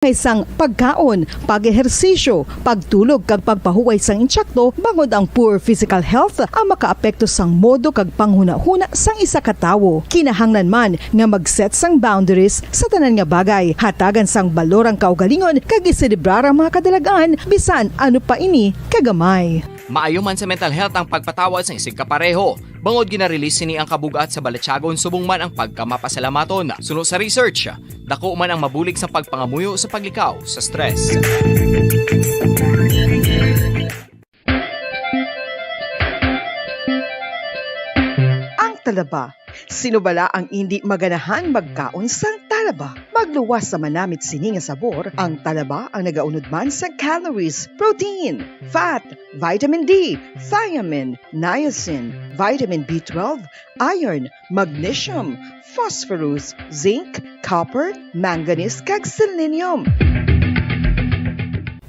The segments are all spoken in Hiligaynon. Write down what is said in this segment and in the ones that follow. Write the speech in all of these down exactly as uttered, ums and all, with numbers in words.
Kay sang pagkaon, pag-ehersisyo, pagtulog kag pagpahuway sang intsakto, bangod ang poor physical health ang makaapekto sang modo kag panghunahuna sang isa ka tawo. Kinahanglan man nga mag-set sang boundaries sa tanan nga bagay, hatagan sang balor ang kaugalingon kag iselebrar ang mga kadalagan bisan ano pa ini kagamay. Maayo man sa mental health ang pagpatawad sang isigkapareho, bangod gina-release sini ang kabug-at sa balatyagon subong man ang pagkamapasalamaton. Suno sa research, dako man ang mabulig sa pagpangamuyo sa paglikaw sa stress. Ang talaba. Sino bala ang indi maganahan magkaon sang talaba? Magluwas sa manamit sini nga sabor, ang talaba ang nagaunod man sa calories, protein, fat, vitamin D, thiamine, niacin, vitamin B twelve, iron, magnesium, phosphorus, zinc, copper, manganese, kag selenium.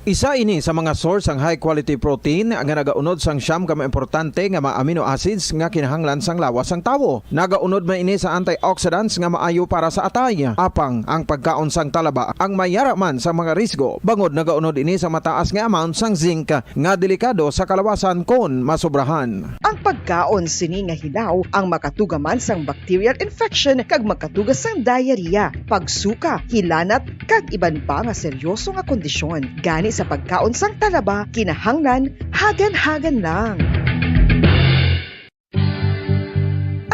Isa ini sa mga source sang high quality protein nga nagaunod sang siyam ka mga importante nga mga amino acids nga kinahanglan sang lawas sang tawo. Nagaunod man ini sa antioxidants nga maayo para sa atay. Apang ang pagkaon sang talaba ang may yara man sa mga risgo, bangod nagaunod ini sa mataas nga amount sang zinc nga delikado sa kalawasan kon masobrahan. Ang pagkaon sini nga hilaw ang makatuga man sang bacterial infection kag makatuga sang diarrhea, pagsuka, hilanat, kag iban pa nga seryoso nga kondisyon. Gani sa pagkaon sang talaba, kinahanglan hagan-hagan lang.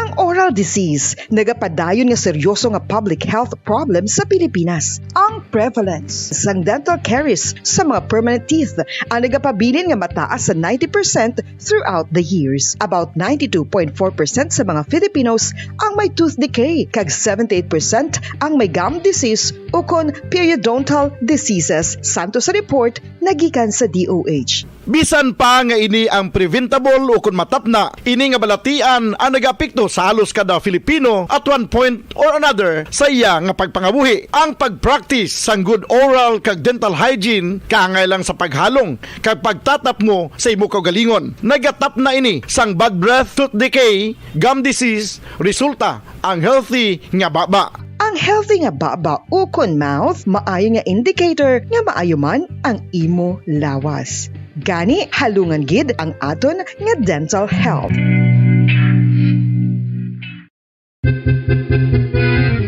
Ang oral disease nagapadayon nga seryoso nga public health problem sa Pilipinas. Ang prevalence sang dental caries sa mga permanent teeth ang nagapabilin nga mataas sa ninety percent throughout the years. About ninety-two point four percent sa mga Filipinos ang may tooth decay, kag seventy-eight percent ang may gum disease ukon periodontal diseases, santo sa report nga gikan sa D O H. Bisan pa nga ini ang preventable ukon matapna, ini nga balatian ang nagaapekto sa halos kada Filipino at one point or another sa iya nga pagpangabuhi. Ang pag-practice sang good oral kag dental hygiene kaangay lang sa paghalong kag pagtatapmo sa imo kaugalingon. Nagatapna ini sang bad breath, tooth decay, gum disease, resulta ang healthy nga baba. Ang healthy nga baba ukon mouth maayo nga indicator nga maayo man ang imo lawas. Gani, halungan gid ang aton nga dental health.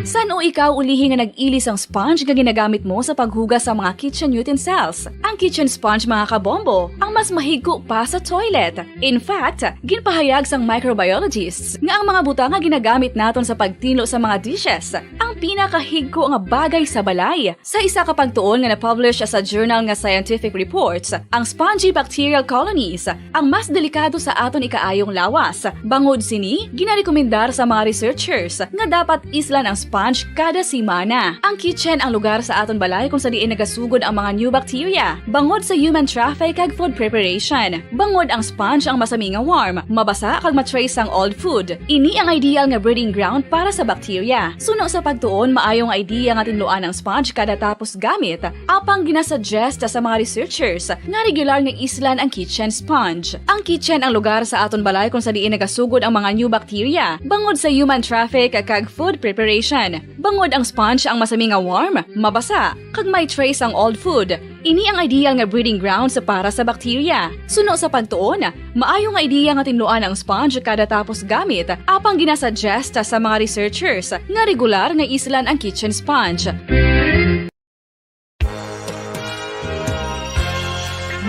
San-o ikaw ulihi nga nag-ili sang sponge nga ginagamit mo sa paghugas sa mga kitchen utensils? Ang kitchen sponge, mga kabombo, ang mas mahigko pa sa toilet. In fact, ginpahayag sang microbiologists nga ang mga butang nga ginagamit naton sa pagtinlo sa mga dishes ang pinakahigko nga bagay sa balay. Sa isa ka pagtuon nga na-publish sa journal nga Scientific Reports, ang spongy bacterial colonies ang mas delikado sa aton ikaayong lawas. Bangod sini, ginarekomendar sa mga researchers nga dapat islan ang sponge kada semana. Ang kitchen ang lugar sa aton balay kung sa diin nagasugod ang mga new bacteria, bangod sa human traffic kag food preparation. Bangod ang sponge ang masami nga warm, mabasa kag ma-trace ang old food. Ini ang ideal nga breeding ground para sa bacteria. Suno sa pagtuon, maayo nga idea nga tinluan ang sponge kada tapos gamit. Apang ginasuggest sa mga researchers nga regular nga islan ang kitchen sponge. Ang kitchen ang lugar sa aton balay kung sa diin nagasugod ang mga new bacteria, bangod sa human traffic kag food preparation. Bangod ang sponge ang masami nga warm, mabasa, kag may trace ang old food. Ini ang ideal nga breeding grounds para sa bacteria. Suno sa pagtuon, maayo nga idea nga tinluan ang sponge kada tapos gamit, apang ginasuggest sa mga researchers nga regular nga islan ang kitchen sponge.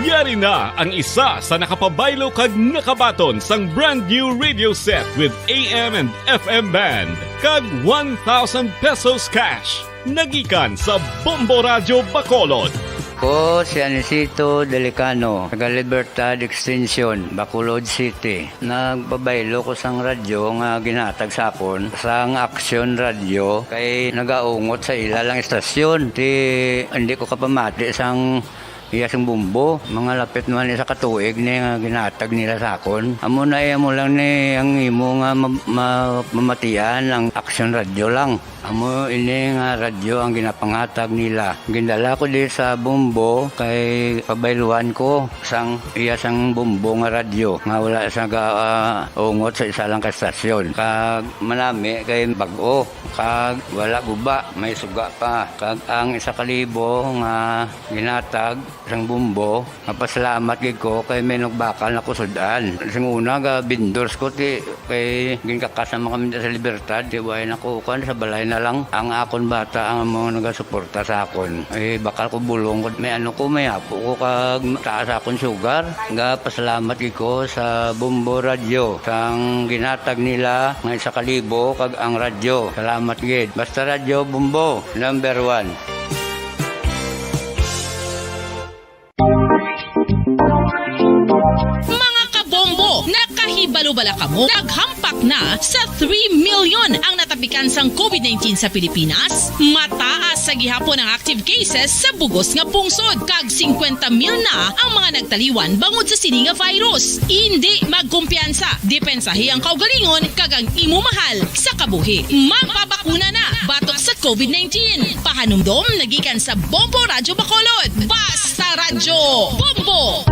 Yari na ang isa sa nakapabaylo kag nakabaton sang brand new radio set with A M and F M band kag one thousand pesos cash. Nagikan sa Bombo Radyo Bacolod. Ko si Anisito Delicano, taga Libertad Extension, Bacolod City. Nagpabaylo ko sang radyo nga ginhatag sa akon sang Aksyon Radyo kay nagaungot sa ila lang istasyon. Ti hindi ko kapamati sang Iya sang Bombo, mga lapit man isa ka tuig ni nga ginahatag nila sa akon. Amo na, iya mo lang ni ang imo nga ma-, ma-, mamatian ang Aksyon Radyo lang. Amo ini nga radyo ang ginapangatag nila. Gindala ko di sa Bombo kay pabayluhan ko sang iya sang Bombo nga radyo nga wala sa ga-, ah, ungot sa isa lang ka estasyon. Kag manami kay bag-o, kag wala guba, may suga pa. Kag ang isa ka libo nga ginatag sang Bombo, mapasalamat gid ko kay may nagbakal na kusud-an. Sing una, ga vendors ko, ti, kay ginkakasan man kami sa Libertad, ti, way na ko, kuwan, sa balay na lang. Ang akon bata ang mga nagasuporta sa akon. Eh, bakal ko bulong ko, may ano ko, may apo ko, kag taas akon sugar. Ga pasalamat gid ko sa Bombo Radyo, sang ginatag nila nga isa ka libo, kag ang radyo. Salamat gid. Basta Radyo Bombo, number one. Mga kabombo, nakahibalo bala kamo? Naghampak na sa three million ang natapikan sang covid nineteen sa Pilipinas. Mataas sa gihapon ang active cases sa bugos nga pungsod, kag singkwenta mil na ang mga nagtaliwan bangod sa sini nga virus. Indi magkumpiyansa, depensahi ang kaugalingon kag ang imo mahal sa kabuhi. Magpabakuna na batok sa covid nineteen. Pahanumdom na gikan sa Bombo Radyo Bacolod. Basta Radyo Bombo!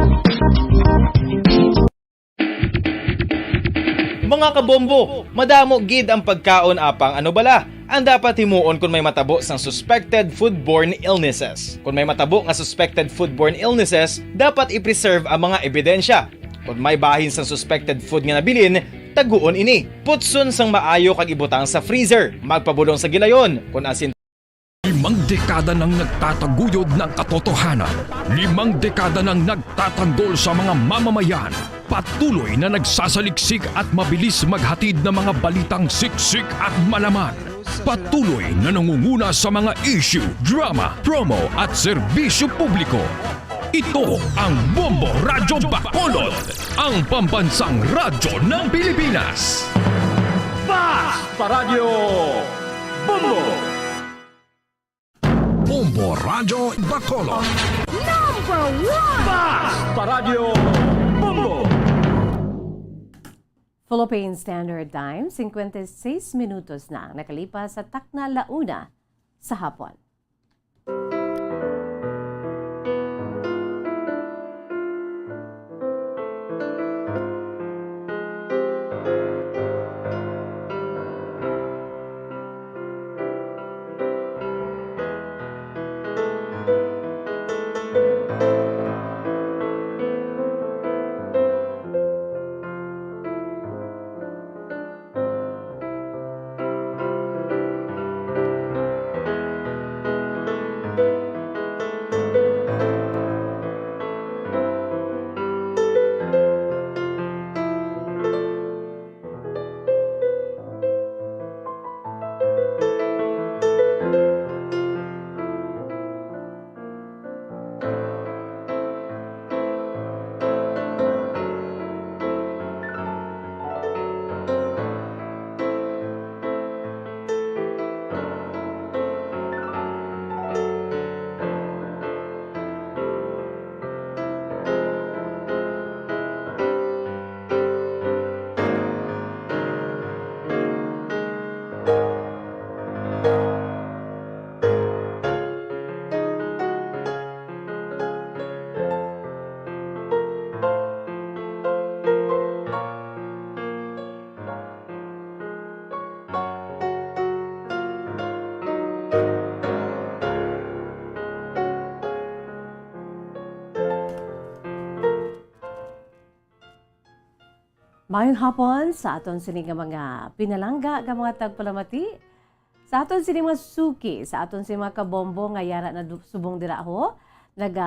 Mga kabombo, madamo gid ang pagkaon apang ano bala ang dapat himuon kon may matabo sang suspected foodborne illnesses. Kon may matabo nga suspected foodborne illnesses, dapat i-preserve ang mga ebidensya. Kon may bahin sang suspected food nga nabilin, taguon ini. Putson sang maayo kag ibutang sa freezer. Magpabulong sa gilayon kon ang Limang dekada nang nagtataguyod ng katotohanan. Limang dekada nang nagtatanggol sa mga mamamayan. Patuloy na nagsasaliksik at mabilis maghatid ng mga balitang siksik at malaman. Patuloy na nangunguna sa mga issue, drama, promo at serbisyo publiko. Ito ang Bombo Radyo Bacolod, ang pambansang radyo ng Pilipinas. Basta Radyo Bombo! Bombo Radyo Bacolod. Number one! Basta Radyo Bombo! Philippine Standard Time, singkwenta y seis minutos na ang nakalipas sa takna la una sa hapon. Maayong hapon sa aton sini nga mga pinalangga nga mga tagpalamati, sa aton sini mga suki, sa aton sini mga kabombo nga yara na du-, subong dira ho, naga,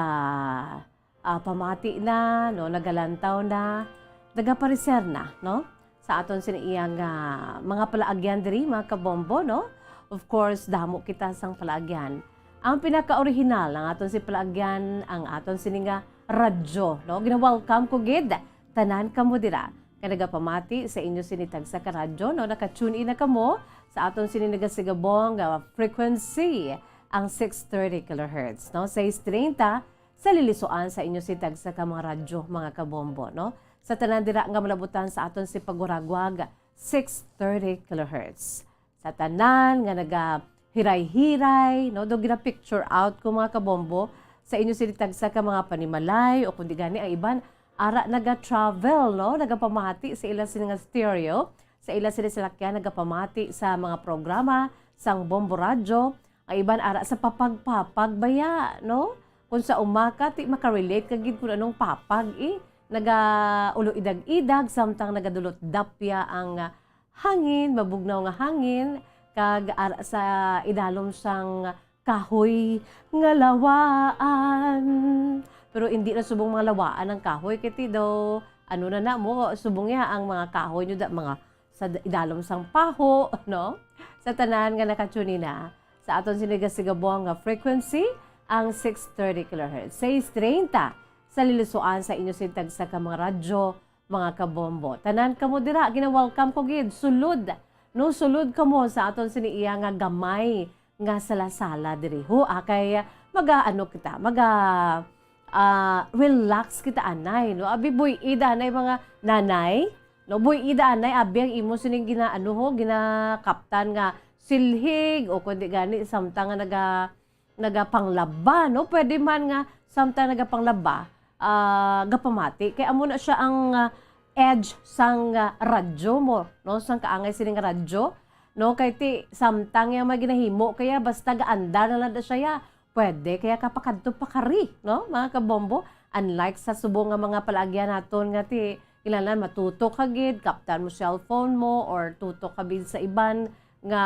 ah, pamati na, no, nagalantaw na, nagapareser na, no, sa aton sini iyang, ah, mga palaagyan diri, mga kabombo, no. Of course, damo kita sang palaagyan. Ang pinaka-original, ang aton si palaagyan, ang aton sini nga radyo, no. Gina-welcome ko gid tanan kamo dira nga nagapamati sa inyo sini tagsa ka radyo, no? Naka-tune in na kamo sa aton sini nagasigabong nga frequency, ang six thirty kilohertz, no? Seis treinta, sa lilisuan sa inyo si tagsa ka mga radyo, mga kabombo, no? Sa tanan dira nga malabutan sa aton si pagwaragwag, six thirty kilohertz. Sa tanan nga nagahiray-hiray, no? Do gina-picture out ko, mga kabombo, sa inyo si tagsa ka mga panimalay o kundi gani ang iban, ara naga-travel, no? Nagapamati sa ila sini nga stereo, sa ila sini salakyan, nagapamati sa mga programa sang Bombo Radyo, ang iban ara sa papagpapag baya, no? Kung sa umaka, ti makarelate ka gid kung anong papag, eh. Nagaulo idag-idag, samtang nagadulot dapya ang, ah, hangin, mabugnaw nga hangin, kag ara sa idalom sang kahoy nga lawaan. Pero hindi na subong mga lawaan ang kahoy, kay ti daw, ano na na mo, subong niya ang mga kahoy nyo, da, mga sa d-, idalom sang paho, no? Sa tanan nga nakatune na sa aton sinigasigabong nga frequency, ang six thirty kilohertz, sais treinta, sa lilisuan sa inyo sintag sa ka mga radyo, mga kabombo. Tanan kamo dira, gina-welcome ko gid. Sulod, no? Sulod kamo sa aton sini iya nga gamay nga sala-sala diri. Ho, ah, kay maga-ano kita, maga, ah, relax kita anay, no? Abi, buy-i danay mga nanay, no? Buy-i danay, abi, ang imo sining gina-, ano ho, ginakaptan nga silhig o kundi gani samtang nga naga-, nagapanglaba, no? Pwede man nga samtang nagapanglaba, ah, gapamati. Kay amo na siya ang, ah, edge sang, ah, radyo mo, no? Sang kaangay sining radyo, no? Kay ti samtang yang may ginahimo, kaya basta gaandar na lang na siya, ya. Pwede kaya ka pakadto pakari, no? Mga kabombo, unlike sa subong nga mga palaagyan naton nga ti, kinahanglan matutok ka gid, kaptan mo cellphone mo, or tutok ka gid sa iban nga,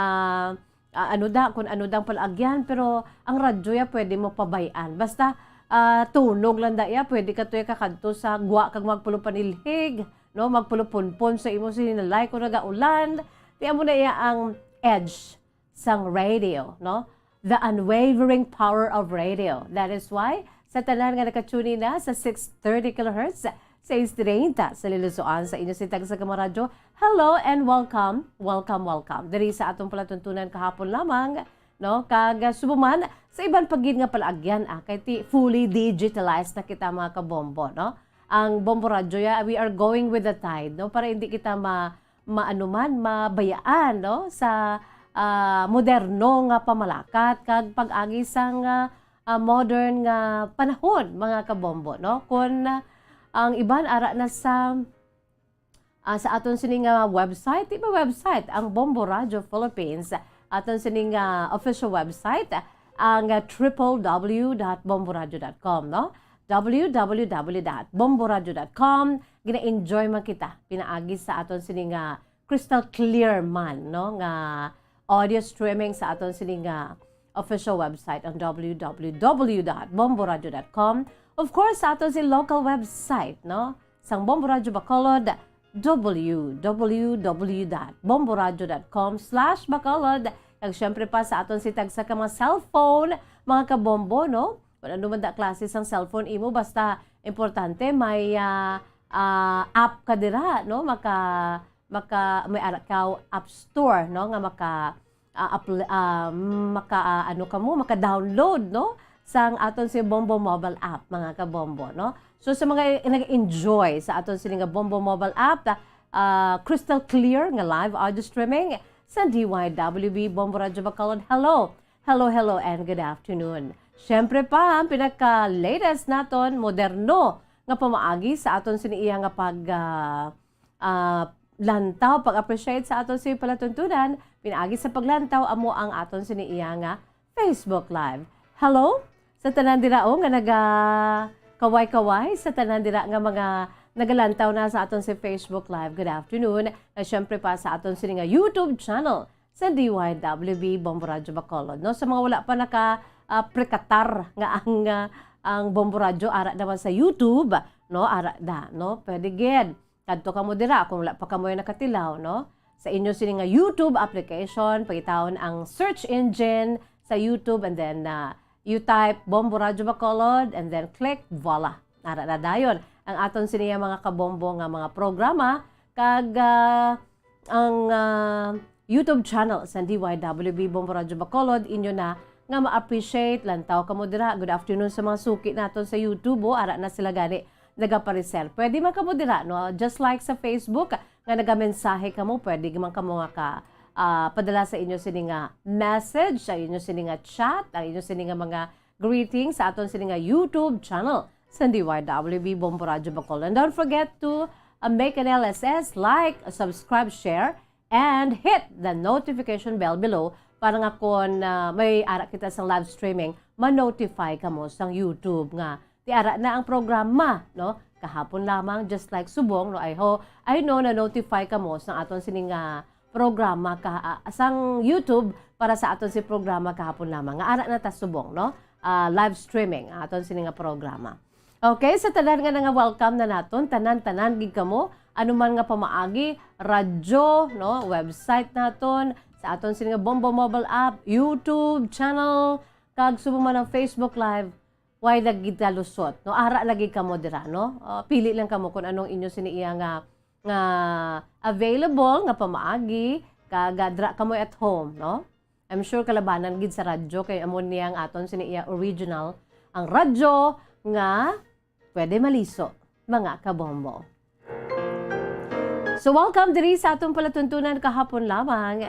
ah, ano da, kung ano dang palaagyan, pero ang radyo ya pwede mo pabay-an. Basta, ah, tunog lang da ya, pwede ka to ya kakadto sa gwa kag magpulo panilhig, no? Magpulo punpon sa imo sininalay kung nagaulan. Ti amo na iya ang edge sang radio, no? The unwavering power of radio. That is why, sa tanan nga nakatune na sa six thirty kilohertz, sais treinta sa lilisuan sa inyo sintag sa ka mga radyo, hello and welcome, welcome, welcome. Diri sa atong palatuntunan kahapon lamang, no? Kag, ah, subo man sa iban pa gid nga palaagyan, ah, kay ti fully digitalized na kita, mga kabombo, no? Ang Bombo Radyo, ya, we are going with the tide, no? Para hindi kita ma-, maano man, mabayaan, no? Sa, ah, moderno nga pamalakat kag pag-agi sang, ah, ah, modern nga panahon, mga kabombo, no? Kun, ah, ang iban ara na sa, ah, sa aton sini nga website, di ba website, ang Bombo Radio Philippines, aton sini nga official website, ang, ah, triple W dot bomboradio dot com, no? W W W dot bomboradio dot com. Gina-enjoy man kita pinaagi sa aton sini nga crystal clear man, no, nga audio streaming sa aton sini nga official website, ang W W W dot bomboradio dot com. Of course, sa aton si local website, no, sang Bombo Radio Bacolod, W W W dot bomboradio dot com slash bacolod. Kag syempre pa sa aton si tagsa ka mga cellphone, mga kabombo, no? Kung ano man da klase sang cellphone imo, basta importante may, ah, ah, app ka dira, no? Maka-, maka-, may ara ka app store, no? Nga maka-, ah, apl-, ah, maka-, ah, ano ka mo, maka-download, no? Sang aton si Bombo Mobile app, mga kabombo, no? So, sa mga nag-enjoy sa aton sini nga Bombo Mobile app, ah, crystal clear nga live audio streaming sa D Y W B Bombo Radio Bacolod. Hello! Hello, hello, and good afternoon. Siyempre pa, ang pinaka-latest naton, moderno nga pamaagi sa aton sini iya nga pag, ah, ah, lantaw, pag-appreciate sa aton sini palatuntunan, pinaagi sa paglantaw, amo ang aton sini iya nga Facebook Live. Hello? Sa tanan dira, oh, nga naga-kaway-kaway, sa tanan dira nga mga nagalantaw na sa aton si Facebook Live, good afternoon. At syempre pa sa aton sini nga YouTube channel, sa D Y W B Bombo Radyo Bacolod, no? Sa mga wala pa naka, ah, prekatar nga ang, ah, ang Bombo Radyo ara naman sa YouTube, no? Ara da, no? Pwede gid. Kadto kamo dira kung wala pa kamo nakatilaw, no? Sa inyo sini nga YouTube application, pangitawon ang search engine sa YouTube and then, ah, you type Bombo Radyo Bacolod and then click, voila. Ara na dayon ang aton sini nga mga kabombo nga mga programa kag, ah, ang, ah, YouTube channel sa D Y W B Bombo Radyo Bacolod, inyo na nga ma-appreciate. Lantaw kamo dira. Good afternoon sa mga suki naton sa YouTube, oh. Ara na sila gani nagapareser. Pwede man kamo dira, no? Just like sa Facebook, nga nagamensahe kamo, pwede man kamo nga ka, ah, padala sa inyo sini nga message, sa inyo sini nga chat, ang inyo sini nga mga greetings sa aton sini nga YouTube channel sa D Y W B Bombo Radyo Bacolod. And don't forget to, uh, make an L S S, like, subscribe, share, and hit the notification bell below para nga kon, uh, may ara kita sa live streaming, ma-notify kamo sang YouTube nga ti ara na ang programa, no? Kahapon lamang, just like subong, no? I ho-, I know na-notify kamo sang aton sini nga programa ka, ah, sang YouTube para sa aton si programa kahapon lamang. Nga ara na ta subong, no? Ah, live streaming ang aton sini nga programa. Okay, sa tanan nga nanga-welcome na naton, tanan-tanan gid kamo, ano man nga pamaagi, radyo, no, website naton, sa aton sini nga Bombo Mobile app, YouTube channel, kag subong man ang Facebook Live, way lagi ta lusot, no? Ara lagi kamo dira, no? Ah, pili lang kamo kung anong inyo sini iya nga, nga available nga pamaagi, kag, ah, dira kamo at home, no? I'm sure kalabanan gid sa radyo kay amo niya ang aton sini iya original, ang radyo nga pwede maliso, mga kabombo. So, welcome diri sa atong palatuntunan kahapon lamang.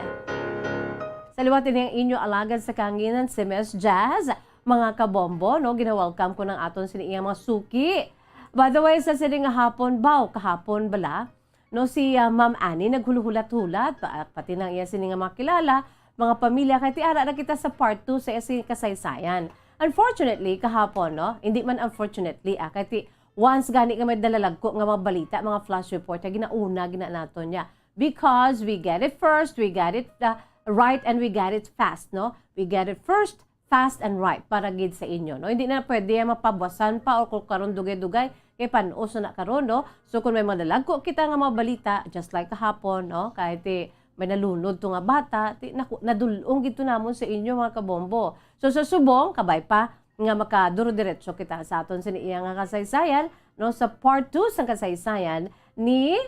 Sa liwat ini ang inyo alagad sa kahanginan, si Miss Jazz, mga kabombo, no? Gina-welcome ko ng aton sini iyang mga suki. By the way, sa sini nga hapon, baw, kahapon bala, no, si, ah, Ma'am Annie naghulat-hulat, pa-, pati nang iya sini nga mga kilala, mga pamilya, kay ti ara na kita sa part two sa iya sini kasaysayan. Unfortunately, kahapon, no, hindi man unfortunately, ah, kay ti once gani nga may dalalagko nga mga balita, mga flash report, kay ginauna gina naton niya. Because we get it first, we get it, ah, right, and we get it fast, no? We get it first, fast and right para gid sa inyo, no? Hindi na pwede ang mapabuwasan pa o kung karon dugay-dugay, kay panuos na karon, no? So, kung may mga nalagko kita nga mga balita, just like kahapon, no? Kahit, eh, may nalunod to nga bata, ti, naku-, nadul-ong gid to namon sa inyo, mga kabombo. So, sa subong, kabay pa nga makaduro-diretso kita sa aton sini iya nga kasaysayan, no? Sa part two sang kasaysayan ni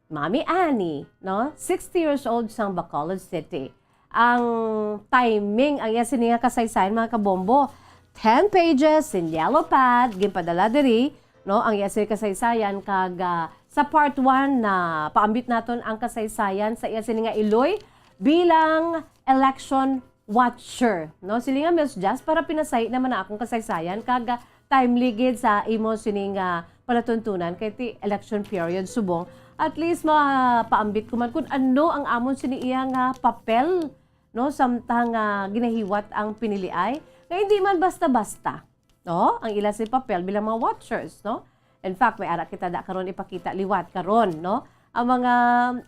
Mami Annie, no? Sixty years old sang Bacolod City. Ang timing, ang iya sini nga kasaysayan, mga kabombo, ten pages in yellow pad, ginpadala diri, no? Ang iya sini kasaysayan, kag, ah, sa part one na paambit naton ang kasaysayan sa iya sini nga iloy bilang election watcher, no? Silingan, Miss Jazz, para pinasahi naman na akong kasaysayan, kag, ah, timely gid sa imo sining, ah, palatuntunan kay ti election period subong. At least mapaambit ko man kung ano ang amon sini iya nga papel, no? Samtang, ah, ginahiwat ang piniliay, nga hindi man basta-basta, no? Ang ila si papel bilang mga watchers, no? In fact, may ara kita da karon ipakita liwat karon, no? Ang mga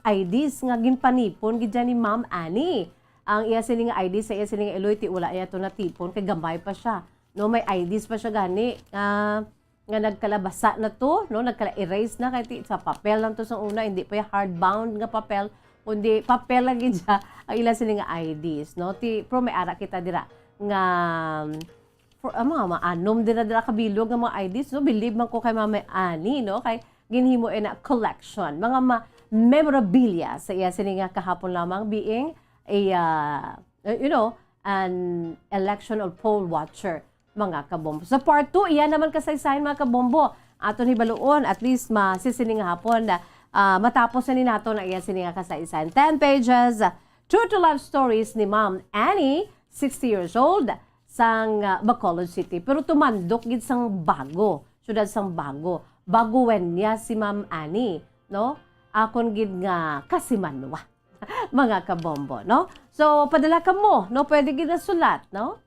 I Ds nga ginpanipon gid dyan ni Ma'am Annie. Ang iya sini nga I D sa iya sini nga iloy, ti wala iya to natipon, kay gamay pa siya. No, may I Ds pa siya gani, ah, nga nagkalabasa na to, no? Nagkala-erase na, kay ti, sa papel lang to sa una, hindi pa yung hardbound nga papel, kundi papel lagi siya, ang ila sini nga I Ds, no? Ti, pero may ara kita dira nga, for, ah, mga maanom dira, dira kabilog nga mga I Ds, no? Believe man ko kay Mama Annie, no? Kay ginhimo ina collection, mga ma-, memorabilia sa iya sini nga kahapon lamang being a, ah, uh, you know, an election or poll watcher, mga kabombo. Sa part two, iya naman kasaysayan, mga kabombo. Aton hibaluon, at least masisining hapon na, ah, matapos na ni nato na iya sini nga kasaysayan. Ten pages, true to life stories ni Ma'am Annie, sixty years old, sang, ah, Bacolod City. Pero tumandok gid sang Bago, syudad sang Bago. Baguenya si Ma'am Annie, no? Akon gid nga kasimanwa, mga kabombo, no? So, padala kamo, no? Pwede gid na sulat, no?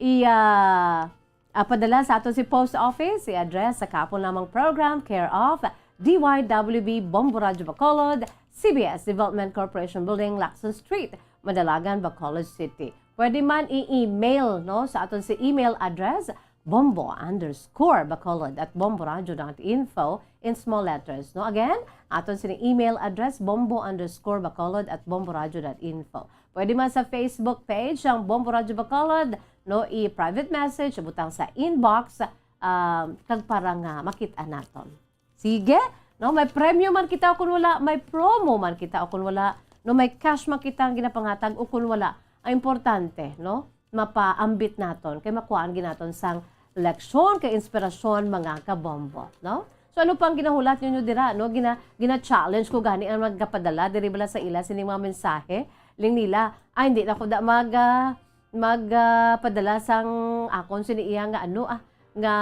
I, ah, ah, padala sa aton si post office, i-address sa kahapon lamang program, care of D Y W B Bombo Radyo Bacolod, C B S Development Corporation Building, Lacson Street, Madalagan, Bacolod City. Pwede man i-email, no, sa aton si email address, bombo underscore bacolod at bomboradio dot info in small letters, no? Again, aton sini email address, bombo underscore bacolod at bomboradio dot info. Pwede man sa Facebook page ang Bombo Radyo Bacolod, no, i-private message, butang sa inbox, um, kag para nga makita naton. Sige, no, may premyo man kita o kun wala, may promo man kita o kun wala, no, may cash man kita ang ginapangatag o kun wala. Ang importante, no, mapaambit naton, kay makuhaan gid naton sang leksyon, kay inspirasyon, mga kabombo, no? So, ano pang ginahulat ninyo dira, no? Gina-, gina-challenge ko gani ang magkapadala diri bala sa ila sining mga mensahe. Ling nila, "Ay, hindi na ko da mag, ah, mag, ah, padala sang akon sini iya nga ano, ah, nga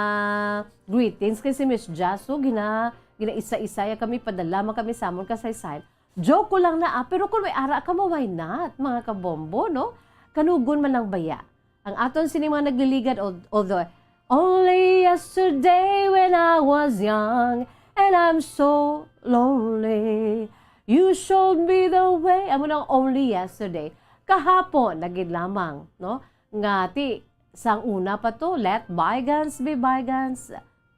greetings kay si Miss Jazz." So, gina-, gina-isa-isa ya kami, padala man kami sa amon kasaysayan. Joke ko lang na, ah, pero kung may ara ka mo, why not, mga kabombo, no? Kanugon man lang baya. Ang aton sini mga nagliligad, al-, although, "Only yesterday when I was young and I'm so lonely, you showed me the way." Amo nang only yesterday. Kahapon, na gid lamang, no? Nga ti, sang una pa to, let bygones be bygones,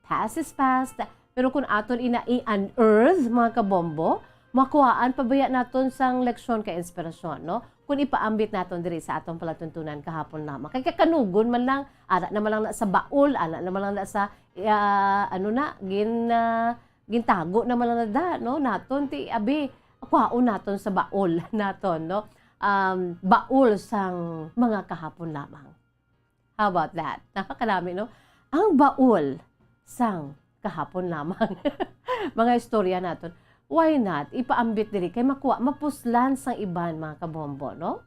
past is past. Pero kung aton ina i-unearth, mga kabombo, makuhaan pa baya naton sang leksyon ka inspirasyon, no? Kung ipaambit naton diri sa aton palatuntunan kahapon lamang. Kay kakanugon man lang, ara naman lang na sa baol, ara naman lang na sa, ah, ano na, gin-, ah, gintago naman lang na da, no? Naton, ti, abi, kwaon naton sa baol naton, no? Um, baol sang mga kahapon lamang. How about that? Nakakalami, no? Ang baol sang kahapon lamang. Mga istorya naton. Why not? Ipaambit diri kay makuha, mapuslan sang iban, mga kabombo, no?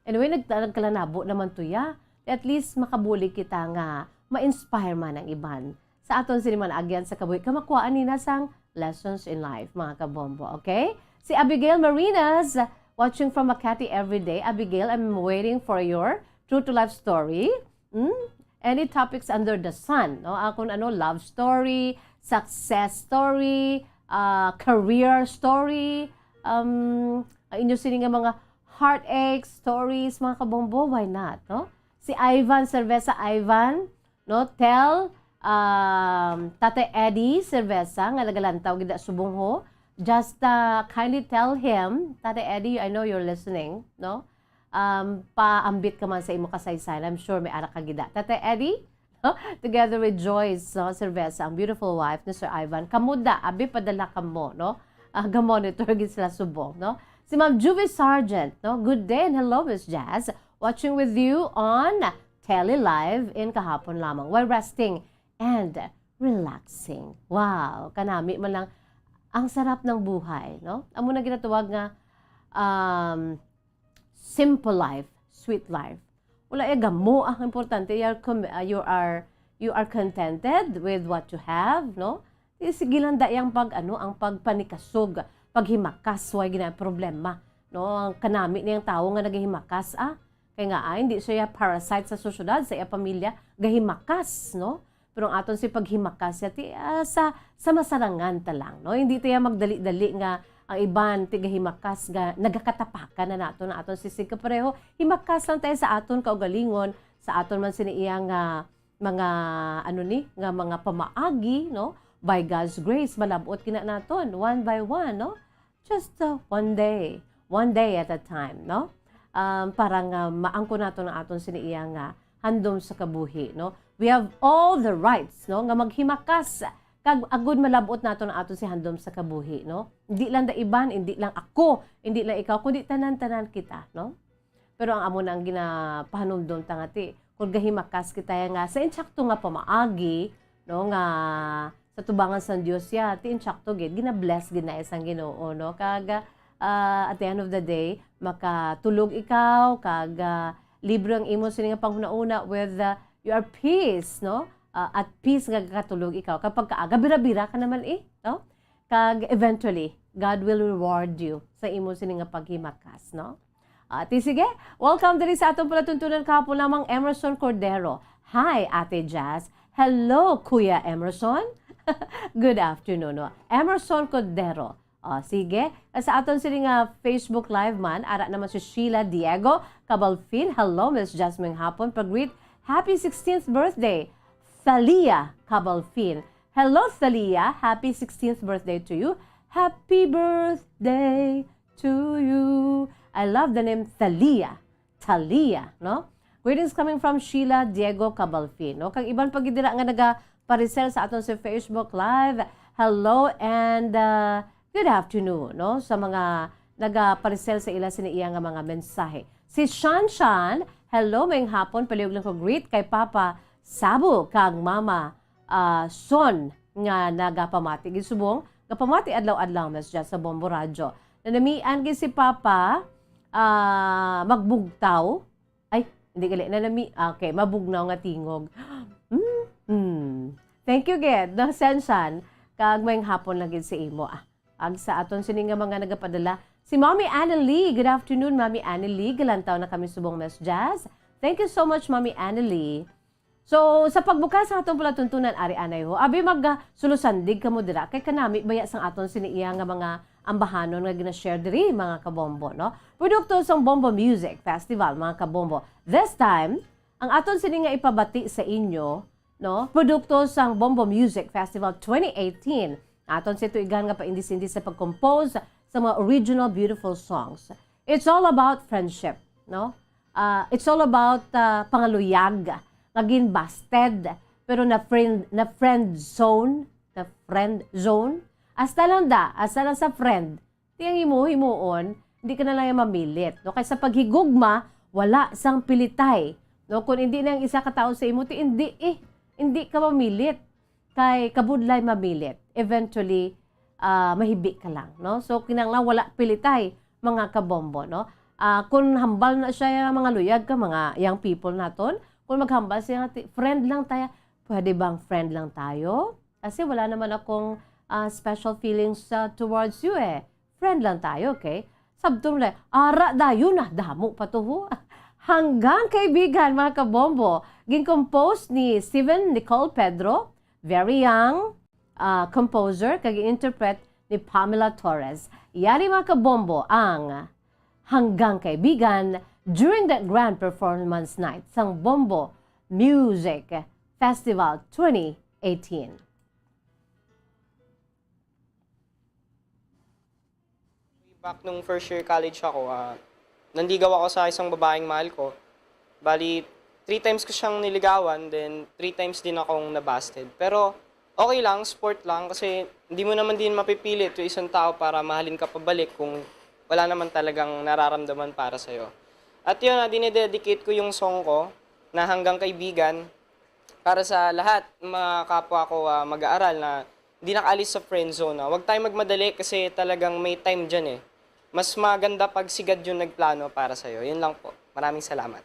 Anyway, nag-, nagkalanabo naman to ya. At least, makabulig kita nga ma-inspire man ang iban sa aton sini mga naagyan sa kabuhi, kamakuhaan nina sang lessons in life, mga kabombo, okay? Si Abigail Marinas, watching from Makati every day. Abigail, I'm waiting for your true to life story. Hmm? Any topics under the sun, no? Ah, kung ano, love story, success story, ah, career story, um, ang inyo sini nga mga heartache stories, mga kabombo, why not, no? Si Ivan Cerveza, Ivan, no? Tell, um, Tate Eddie Cerveza nga nagalantaw gid subong ho. Just, uh, kindly tell him, Tate Eddie, I know you're listening, no? Um, paambit ka man sa imo kasaysayan. I'm sure may ara ka gid. Tate Eddie, no? Together with Joyce, no? Cerveza, ang beautiful wife ni Sir Ivan. Kamo da, abi padala kamo, no? Ah, ga-monitor gid sila subong, no? Si Ma'am Juvie Sargent, no? Good day and hello, Miss Jazz. Watching with you on Tele Live in kahapon lamang while resting and relaxing. Wow, kanami man lang ang sarap ng buhay, no? Amo na ginatawag nga, um, simple life, sweet life. Wala ya gamo, ang importante, you are com-, uh, you are, you are contented with what you have, no? Di, sige lang da yang pag, ano, ang pagpanikasog, paghimakas, way gina problema, no? Ang kanami niyang tawo nga nagahimakas, ah. Kay nga, ah, hindi siya parasite sa sosyedad, sa iya pamilya, gahimakas, no? Pero ang aton si paghimakas siya, ti, ah, sa, sa masarangan ta lang, no? Hindi tayo magdali-dali nga ang iban ti gahimakas nga nagakatapakan na nato na aton sisig kapareho. Himakas lang tayo sa aton kaugalingon, sa aton man sini iya nga mga, ano ni, nga mga pamaagi, no? By God's grace, malab-ot gina naton, one by one, no? Just, uh, one day, one day at a time, no? Um, para nga maangkon naton ang aton sini iya nga handom sa kabuhi, no? We have all the rights, no, nga maghimakas kag agud malab-ot naton ang aton si handom sa kabuhi, no? Hindi lang da iban, hindi lang ako, hindi lang ikaw, kundi tanan-tanan kita, no? Pero ang amo na ang ginapahanumdom ta nga ti, kung gahimakas kita ya nga sa insakto nga pamaagi, no, nga sa tubangan sang Dios ya, ti insakto gid, gina-bless gid na sang Ginoo, no? Kag, ah, at the end of the day, makatulog ikaw, kag, ah, libre ang imo sini nga panghunahuna with, ah, your peace, no? Ah, at peace nga katulog ikaw. Kag pagkaaga, bira-bira ka naman eh, no? Kag eventually, God will reward you sa imo sini nga paghimakas, no? Ah, ti sige, welcome diri sa atong palatuntunan kahapon lamang, Emerson Cordero. Hi, Ate Jazz. Hello, Kuya Emerson. Good afternoon, no? Emerson Cordero. Ah, sige. Sa aton sini nga Facebook Live man, ara naman si Sheila Diego Cabalfin. Hello, Miss Jasmine Hapon. Pag-greet, happy sixteenth birthday, Thalia Cabalfin. Hello, Thalia. Happy sixteenth birthday to you. Happy birthday to you. I love the name Thalia. Thalia, no? Greetings coming from Sheila Diego Cabalfin, no? Kag iban pa gid dira nga nagaparisel sa aton sa Facebook Live. Hello and, uh, good afternoon, no? Sa mga nagaparisel sa ila sini iya nga mga mensahe. Si Shan Shan, Hello, maayong hapon. Palihog lang ko greet kay Papa Sabo kag Mama, ah, Son nga nagapamati. Gisubong, gapamati adlaw-adlaw, Miss Jess, sa Bombo Radyo. Nanamian gid si Papa, ah, magbugtaw. Ay, hindi gali. Nanami-, okay, mabugnaw nga tingog. Mm, mm. Thank you, gid. Nasensyan. Kag maayong hapon lang gid sa imo. Ah, ag sa aton sini nga mga nagapadala. Si Mommy Annalie. Good afternoon, Mommy Annalie. Galantaw na kami subong, Miss Jazz. Thank you so much, Mommy Annalie. So, sa pagbukas sa atong palatuntunan, ari anay ho. Abi, mag, ah, sulusandig kamo dira. Kay kanami baya sang aton sini iya nga mga ambahanon nga gina-share diri, mga kabombo, no? Produkto sang Bombo Music Festival, mga kabombo. This time, ang aton sini nga ipabati sa inyo, no? Produkto sang Bombo Music Festival twenty eighteen. Aton si tuigan nga paindis-indis sa pag-compose sa mga original beautiful songs. It's all about friendship, no? Ah, it's all about, ah, pangaluyag nga ginbasted, pero na friend, na friend zone, na friend zone. Hasta lang da, hasta lang sa friend. Ti ang imo himuon, hindi ka na lang mamilit, no? Kay sa paghigugma, wala sang pilitay, no? Kung hindi na ang isa ka tawo sa imo, ti hindi, eh, hindi ka mamilit. Kay kabudlay mamilit. Eventually, ah, mahibi ka lang, no? So, kinahanglan wala pilitay, mga kabombo, no? Ah, kung hambal na siya, mga luyag ka, mga young people naton, kung maghambal siya nga, ti-, friend lang tayo, pwede bang friend lang tayo? Kasi wala naman akong, ah, special feelings, ah, towards you, eh. Friend lang tayo, okay? Sabton lang, ara dayon na, damo pa to, ho. Hanggang Kaibigan, mga kabombo, gin-compose ni Steven Nicole Pedro, very young, ah, composer, kag interpret ni Pamela Torres. Yari, mga kabombo, ang Hanggang Kaibigan during the grand performance night sang Bombo Music Festival twenty eighteen. Back nung first year college ako, ah, nanligaw ako sa isang babaeng mahal ko. Bali, three times ko siyang niligawan, then three times din akong nabasted. Pero okay lang, sport lang, kasi hindi mo naman din mapipilit yung isang tao para mahalin ka pabalik kung wala naman talagang nararamdaman para sa'yo. At yun, ah, dinededicate ko yung song ko na Hanggang Kaibigan para sa lahat ng mga kapwa ko, ah, mag-aaral na hindi nakaalis sa friend zone, ah. Huwag tayong magmadali kasi talagang may time dyan, eh. Mas maganda pag si God yung nagplano para sa'yo. Yun lang po. Maraming salamat.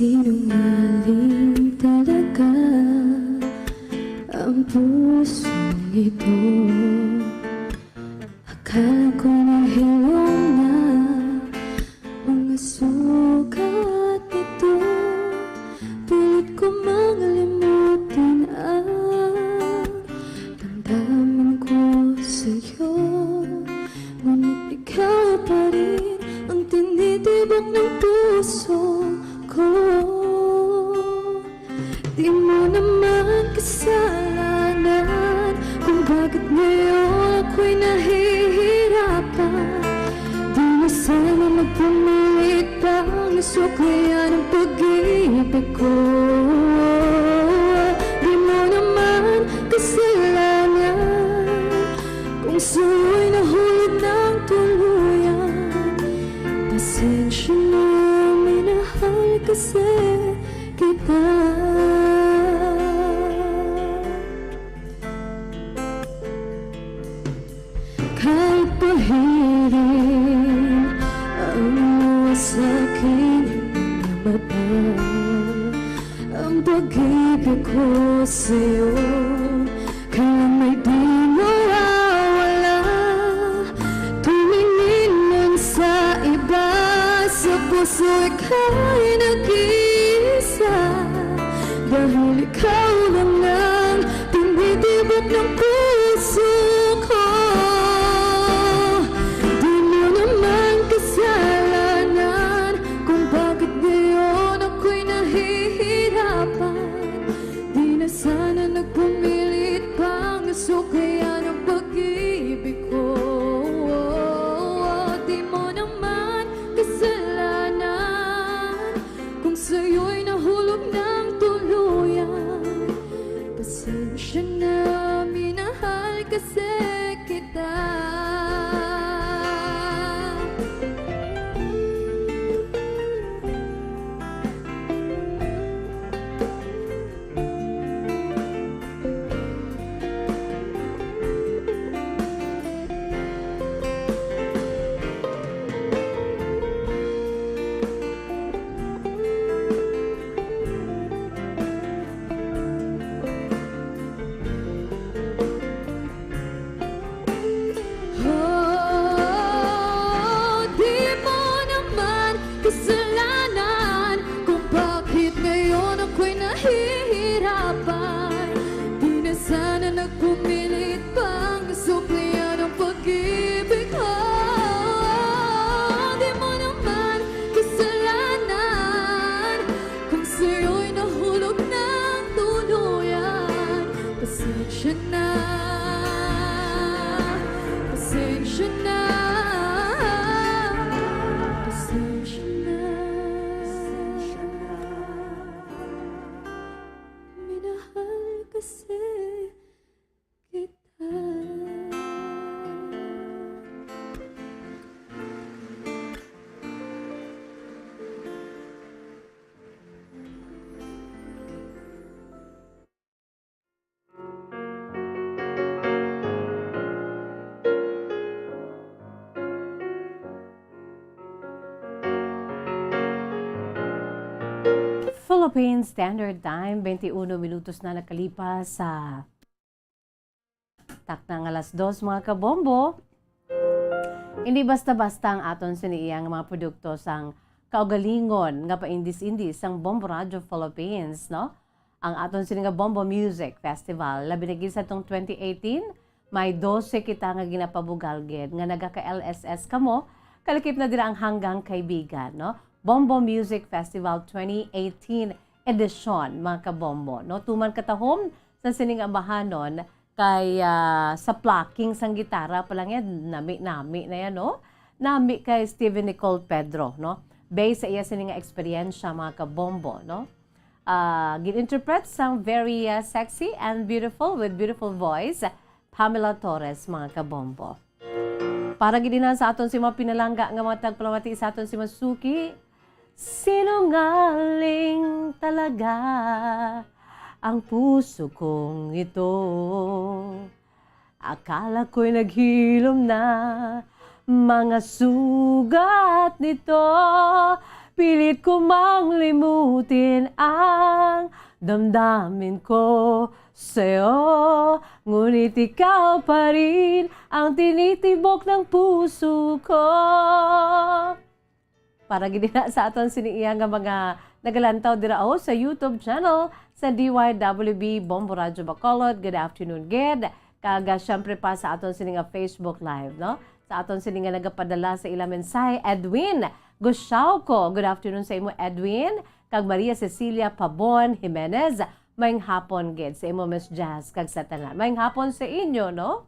Sinungaling talaga ang pusong ito. Akala ko nahilom na mga sugat nito. Pilit ko mang limutin ang damdamin ko sa'yo. Ngunit ikaw pa rin ang tinitibok ng puso ko. Di mo naman kasalanan kung bakit ngayon ako'y nahihirapan. Di na sana magpumilit pang nasuklayan ang pag-ibig ko. Di mo naman kasalanan kung sa'yo'y nahulog ng tuluyan. Pasensya na, minahal kasi kita. Kahit pahirin ang luha sa aking mga mata, ang pag-ibig ko sa'yo kaya may di mawawala. Tumingin man sa iba, sa puso ika'y nag-iisa. Dahil ikaw lang ang tinitibok ng puso ko. Di mo naman kasalanan kung bakit ngayon ako'y nahihirapan. Di na sana Pasensya na. Pasensya na. Minahal kasi kita. Philippine Standard Time, twenty-one minutos na nakalipas sa takna nga alas dos, mga kabombo. Hindi basta-basta ang aton sini iya nga mga produkto sang kaugalingon nga paindis-indis sang Bombo Radio Philippines, no? Ang aton sini nga Bombo Music Festival, labi na gid sa tong twenty eighteen, may dose kita nga ginapabugal gid nga naga-K L S S kamo, kalakip na dira ang Hanggang Kaibigan, no? Bombo Music Festival twenty eighteen edition, mga kabombo, no? Tuman katahom sa sining amahanon kay, ah, sa plucking sang gitara pa lang yan, nami-nami na yan, no? Nami kay Steven Nicole Pedro, no? Based sa iya sini nga eksperyensya, mga kabombo, no? Ah, gin-interpret sang very, ah, sexy and beautiful with beautiful voice, Pamela Torres, mga kabombo. Para gid ina sa aton si mga pinalangga nga mga tagpalamati sa aton si Masuki, sinungaling talaga ang puso kong ito. Akala ko'y naghilom na mga sugat nito. Pilit ko mang limutin ang damdamin ko sa'yo, ngunit ikaw pa rin ang tinitibok ng puso ko. Para gid na sa aton sini iya nga mga nagalantaw dira, oh, sa YouTube channel sa D Y W B Bombo Radyo Bacolod. Good afternoon gid. Kag, ah, syempre pa sa aton sini nga Facebook Live, no? Sa aton sini nga nagapadala sa ila mensahe, Edwin Gusyauco. Good afternoon sa imo, Edwin. Kag Maria Cecilia Pabon Jimenez, maayong hapon gid sa imo, Miss Jazz, kag sa tanan. Maayong hapon sa inyo, no?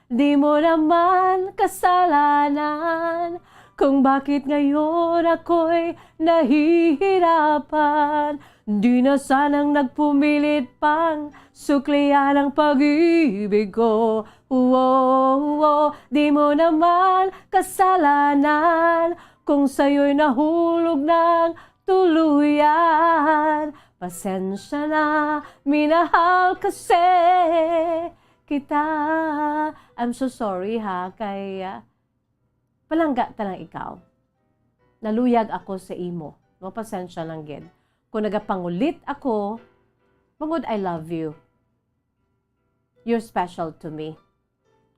Di mo naman kasalanan kung bakit ngayon ako'y nahihirapan. Di na sanang nagpumilit pang suklian ang pag-ibig ko. Uwo, uwo, di mo naman kasalanan kung sa'yo'y nahulog ng tuluyan. Pasensya na, minahal kasi kita. I'm so sorry ha, kay, ah, palangga ta lang ikaw. Naluyag ako sa imo. No, pasensya lang gid. Kung nagapangulit ako, bangod I love you. You're special to me.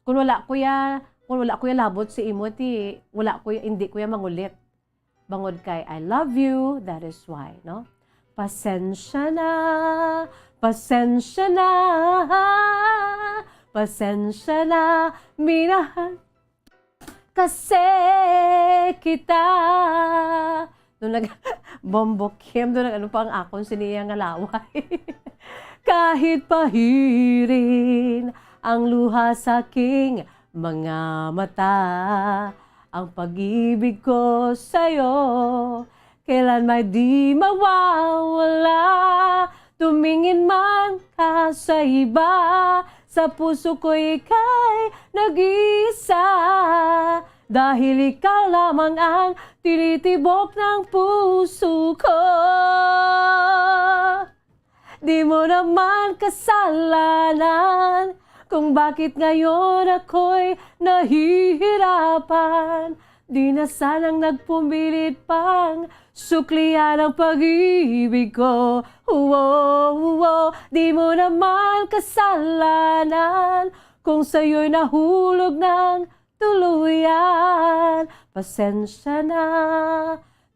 Kung wala ko ya, kung wala ko ya labot sa imo, ti, wala ko ya, hindi ko ya mangulit. Bangod kay I love you, that is why, no? Pasensya na, pasensya na, pasensya na, minahal kasi kita. Doon nag-, Bombo Kim, doon nag-, ano pa ang akon sini iya nga laway. Kahit pahirin ang luha sa aking mga mata, ang pag-ibig ko sa'yo, kailan may di mawawala. Tumingin man ka sa iba, sa puso ko ika'y nag-iisa. Dahil ikaw lamang ang tinitibok ng puso ko. Di mo naman kasalanan kung bakit ngayon ako'y nahihirapan. Di na sanang nagpumilit pang suklian ang pag-ibig ko. Uwo, uwo, di mo naman kasalanan kung sa'yo'y nahulog ng tuluyan. Pasensya na,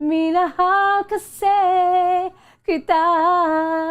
minahal kasi kita.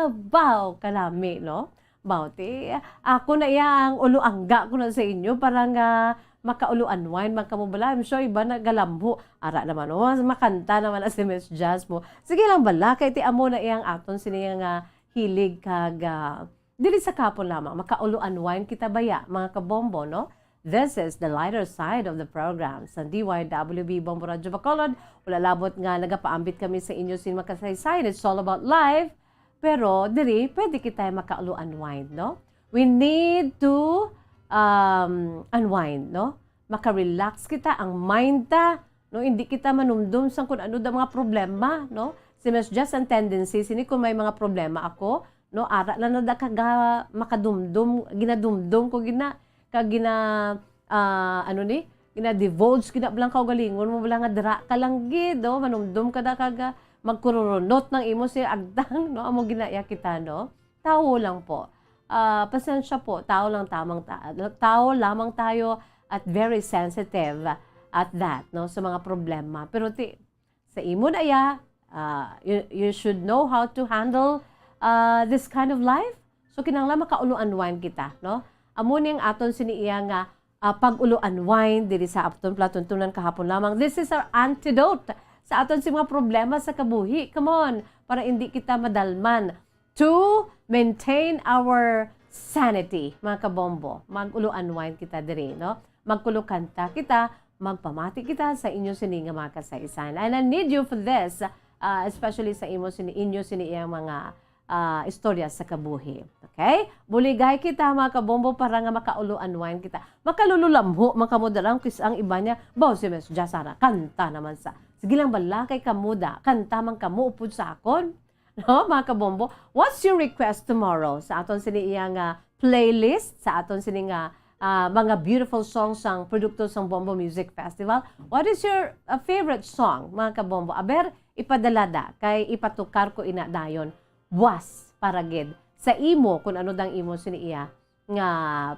Baw, kalami, no? Baw, ti, ako na iya ang ulo angga ko na sa inyo para nga makaulo unwind man kamo bala. I'm sure iba nagalamho. Ara naman, oh, makanta naman na si Miss Jazz mo. Sige lang bala, kay ti amo na iyang aton sini nga hilig kag, ah, dili sa kahapon lamang, makaulo unwind kita baya, mga kabombo, no? This is the lighter side of the program. Sa D Y W B Bombo Radyo Bacolod, wala labot nga nagapaambit kami sa inyo sin mga kasaysayan. It's all about life. Pero diri, pwede kita makaulo-unwind, no? We need to, um, unwind, no? Maka-relax kita, ang mind ta, no? Hindi kita manumdom sang kung ano da mga problema, no? Si Miss Jess, ang tendency sini, kung may mga problema ako, no, ara lang na da kaga makadumdom, ginadumdom ko gina, kag gina, ah, ano ni, gina-divulge gina bala ang kaugalingon mo bala nga dira ka lang gid, no, manumdom ka da kaga magkururunot ng imo si agtang, no, amo ginaya kita, no. Tao lang po. Ah, pasensya po, tao lang tamang ta-, tao lamang tayo at very sensitive at that, no, sa mga problema. Pero ti, sa imo na iya, ah, you, you should know how to handle, ah, this kind of life. So, kinahanglan makaulo-unwind kita, no? Amo ni ang aton sini iya nga, ah, pag-ulo-unwind diri sa aton palatuntunan kahapon lamang. This is our antidote sa aton si mga problema sa kabuhi. Come on, para hindi kita madalman to maintain our sanity, mga kabombo. Mag-ulo-unwind kita diri, no? Magkulokanta kita, magpamati kita sa inyo sini nga mga kasaysayan. And I need you for this, ah, especially sa imo sini, inyo sini iyang mga, ah, istorya sa kabuhi. Okay? Buligay kita, mga kabombo, para nga makaulo-unwind kita. Makalululamho man kamo dira, kis ang iba niya, "Baw, si Miss Jasara, kanta naman sa." Sige lang bala kay kamo da, kanta man kamo upod sa akon. No, mga kabombo? What's your request tomorrow sa aton sini iya nga playlist, sa aton sini nga, ah, mga beautiful songs sang produkto sang Bombo Music Festival? What is your, ah, favorite song, mga kabombo? Aber, ipadala da, kay ipatukar ko ina dayon. Was para gid sa imo kung ano dang imo sini iya nga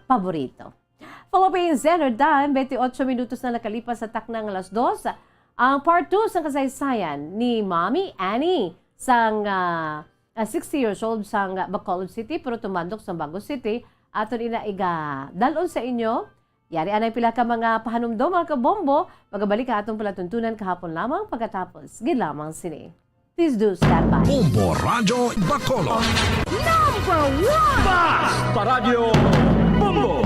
paborito. Philippine Standard Time, twenty-eight minutos na nakalipas sa takna nga alas dos. Ang part two sang kasaysayan ni Mommy Annie sang, ah, ah, sixty years old sang Bacolod City, pero tumandok sa Bago City. Aton ina iga dalon sa inyo. Yari anay pila ka mga pahanumdom, mga kabombo. Magabalik ang atong palatuntunan kahapon lamang pagkatapos. Gid lamang sini. Please do stand by. Bombo Radyo Bacolod. Number one! Bas! Paradyo Bombo!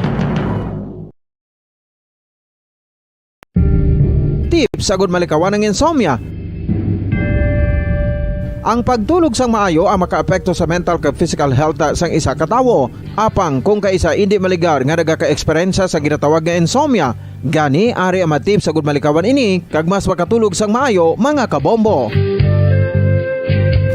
Tips agud malikawan ang insomnia. Ang pagtulog sang maayo ang makaapekto sa mental kag physical health sang isa ka tawo. Apang kung kaisa indi maligar nga nagaka-eksperyensya sa ginatawag nga insomnia, gani ari ang mga tips agud malikawan ini kag mas makatulog sang maayo, mga kabombo.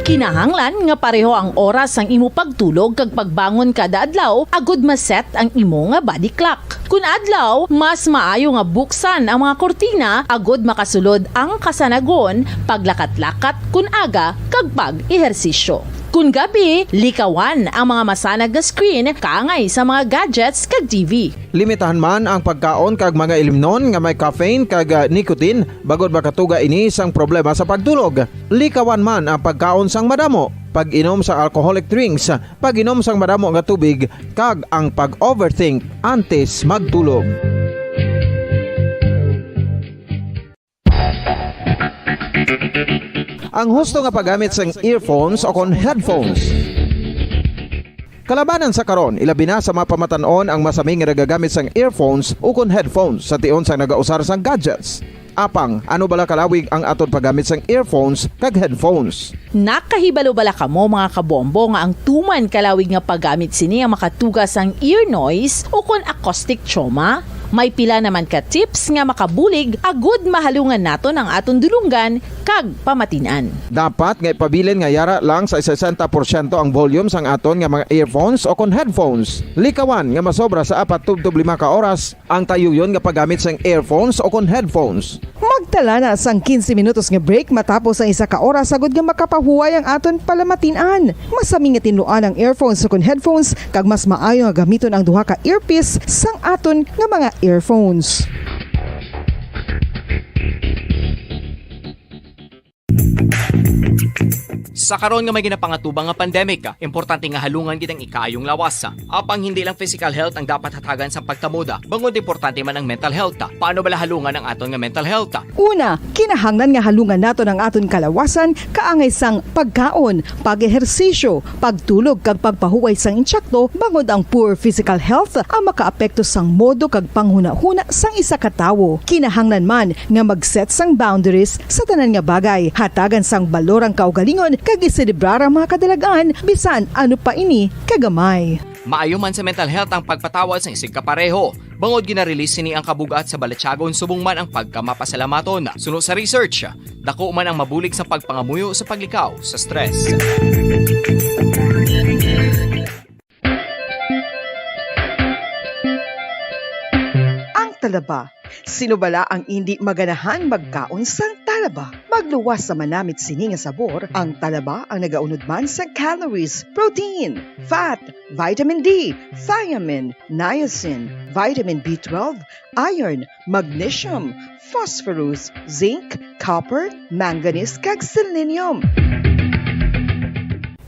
Kinahanglan nga pareho ang oras sang imo pagtulog kag pagbangon kada adlaw agud ma-set ang imo nga body clock. Kun adlaw, mas maayo nga buksan ang mga kurtina agud makasulod ang kasanagon, paglakat-lakat kun aga, kag pag-ehersisyo. Kun gabi, likawan ang mga masanag nga screen kaangay sa mga gadgets kag T V. Limitahan man ang pagkaon kag mga ilimnon nga may caffeine kag, ah, nicotine, bangod makatuga ini sang problema sa pagtulog. Likawan man ang pagkaon sang madamo, pag-inom sa alcoholic drinks, pag-inom sang madamo nga tubig, kag ang pag-overthink antes magtulog. Ang husto nga paggamit sang earphones o kon headphones. Kalabanan sa karon, ilabi na sa mga pamatan-on ang masami nga nagagamit sang earphones o kon headphones sa tion sang nagausar sang gadgets. Apang, ano bala kalawig ang aton paggamit sang earphones kag headphones? Nakahibalo bala kamo, mga kabombo, nga ang tuman kalawig nga paggamit sini ang makatuga sang ear noise o kon acoustic trauma? May pila naman ka tips nga makabulig agud mahalungan naton ang aton dulonggan kag pamatin-an. Dapat nga ipabilin nga yara lang sa sesenta porsyento ang volume sang aton nga mga earphones o kon headphones. Likawan nga masobra sa apat tubtob lima ka oras ang tayuyon nga paggamit sang earphones o kon headphones. Magtala na sang quince minutos nga break matapos ang isa ka oras, agud nga makapahuway ang aton palamatin-an. Masami nga tinluan ang earphones o kon headphones, kag mas maayo nga gamiton ang duha ka earpiece sang aton nga mga earphones. Sa karon nga may ginapangatubang nga pandemic, importante nga halungan gid ang ikaayong lawas. Apang hindi lang physical health ang dapat hatagan sang pagtamod, bangod importante man ang mental health. Paano bala halungan ang aton nga mental health? Una, kinahanglan nga halungan naton ang aton kalawasan kaangay sang pagkaon, pag-ehersisyo, pagtulog kag pagpahuway sang intsakto, bangod ang poor physical health ang makaapekto sang modo kag panghunahuna sang isa ka tawo. Kinahanglan man nga mag-set sang boundaries sa tanan nga bagay, hatagan sang balor ang kaugalingon kag iselebrar ang mga kadalag-an, bisan ano pa ini kagamay. Maayo man sa mental health ang pagpatawad sang isigkapareho, bangod gina-release sini ang kabug-at sa balatyagon subong man ang pagkamapasalamaton. Suno sa research, dako man ang mabulig sa pagpangamuyo sa paglikaw sa stress. Ang talaba. Sino bala ang indi maganahan magkaon sang talaba? Magluwas sa manamit sini nga sabor, ang talaba ang nagaunod man sa calories, protein, fat, vitamin D, thiamine, niacin, vitamin B twelve, iron, magnesium, phosphorus, zinc, copper, manganese, kag selenium.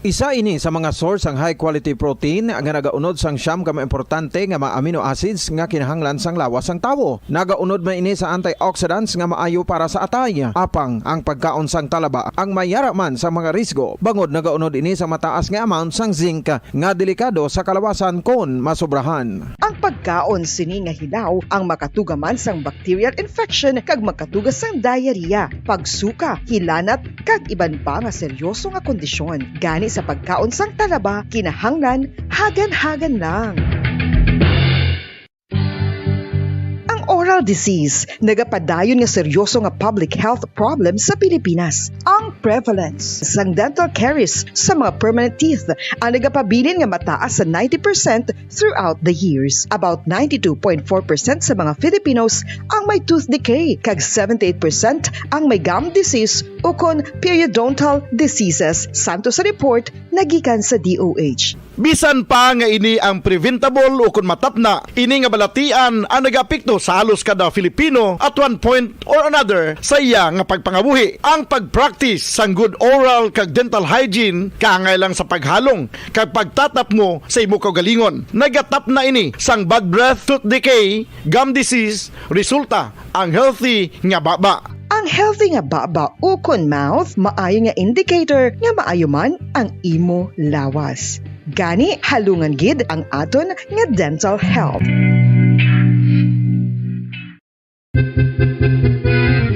Isa ini sa mga source sang high quality protein nga nagaunod sang siyam ka mga importante nga mga amino acids nga kinahanglan sang lawas sang tawo. Nagaunod man ini sa antioxidants nga maayo para sa atay. Apang ang pagkaon sang talaba ang mayara man sa mga risgo, bangod nagaunod ini sa mataas nga amount sang zinc nga delikado sa kalawasan kon masobrahan. Ang pagkaon sini nga hilaw ang makatuga man sang bacterial infection kag makatuga sang diarrhea, pagsuka, hilanat, kag iban pa nga seryoso nga kondisyon. Gani sa pagkaon sang talaba, kinahanglan hagan-hagan lang. Ang oral disease nagapadayon nga seryoso nga public health problem sa Pilipinas. Ang prevalence sang dental caries sa mga permanent teeth ang nagapabilin nga mataas sa ninety percent throughout the years. About ninety-two point four percent sa mga Filipinos ang may tooth decay, kag seventy-eight percent ang may gum disease ukon periodontal diseases, santo sa report nagikan sa D O H. Bisan pa nga ini ang preventable ukon matapna, ini nga balatian ang nagaapekto sa halos kada Filipino at one point or another sa iya nga pagpangabuhi. Ang pag-practice sang good oral kag dental hygiene kaangay lang sa paghalong kag pagtatapmo sa imo kaugalingon. Nagatapna ini sang bad breath, tooth decay, gum disease, resulta ang healthy nga baba. Ang healthy nga baba ukon mouth maayo nga indicator nga maayo man ang imo lawas. Gani, halungan gid ang aton nga dental health.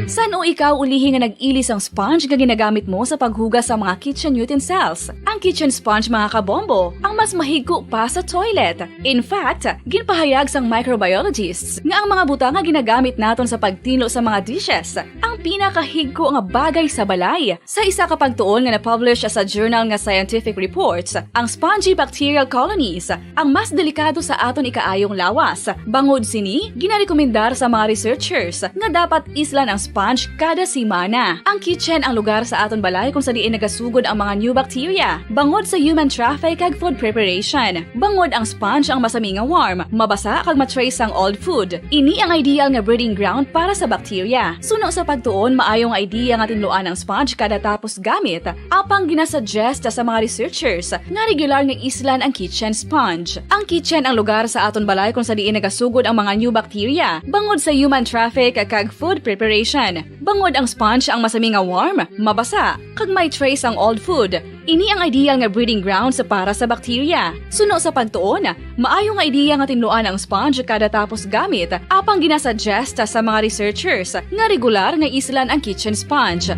San-o ikaw ulihi nga nag-ili sang sponge nga ginagamit mo sa paghugas sa mga kitchen utensils? Ang kitchen sponge, mga kabombo, ang mas mahigko pa sa toilet. In fact, ginpahayag sang microbiologists nga ang mga butang nga ginagamit naton sa pagtinlo sa mga dishes ang pinakahigko nga bagay sa balay. Sa isa ka pagtuon nga na-publish sa journal nga Scientific Reports, ang spongy bacterial colonies ang mas delikado sa aton ikaayong lawas. Bangod sini, ginarekomendar sa mga researchers nga dapat islan ang sponge kada semana. Ang kitchen ang lugar sa aton balay kung sa diin nagasugod ang mga new bacteria, bangod sa human traffic kag food preparation. Bangod ang sponge ang masami nga warm, mabasa kag ma-trace sang old food. Ini ang ideal nga breeding ground para sa bacteria. Suno sa pagtuon, maayo nga idea nga tinluan ang sponge kada tapos gamit. Apang ginasuggest sa mga researchers nga regular nga islan ang kitchen sponge. Ang kitchen ang lugar sa aton balay kung sa diin nagasugod ang mga new bacteria, bangod sa human traffic kag food preparation. Bangod ang sponge ang masami nga warm, mabasa, kag may trace ang old food. Ini ang ideal nga breeding grounds para sa bacteria. Suno sa pagtuon, maayo nga idea nga tinluan ang sponge kada tapos gamit, apang ginasuggest sa mga researchers nga regular nga islan ang kitchen sponge.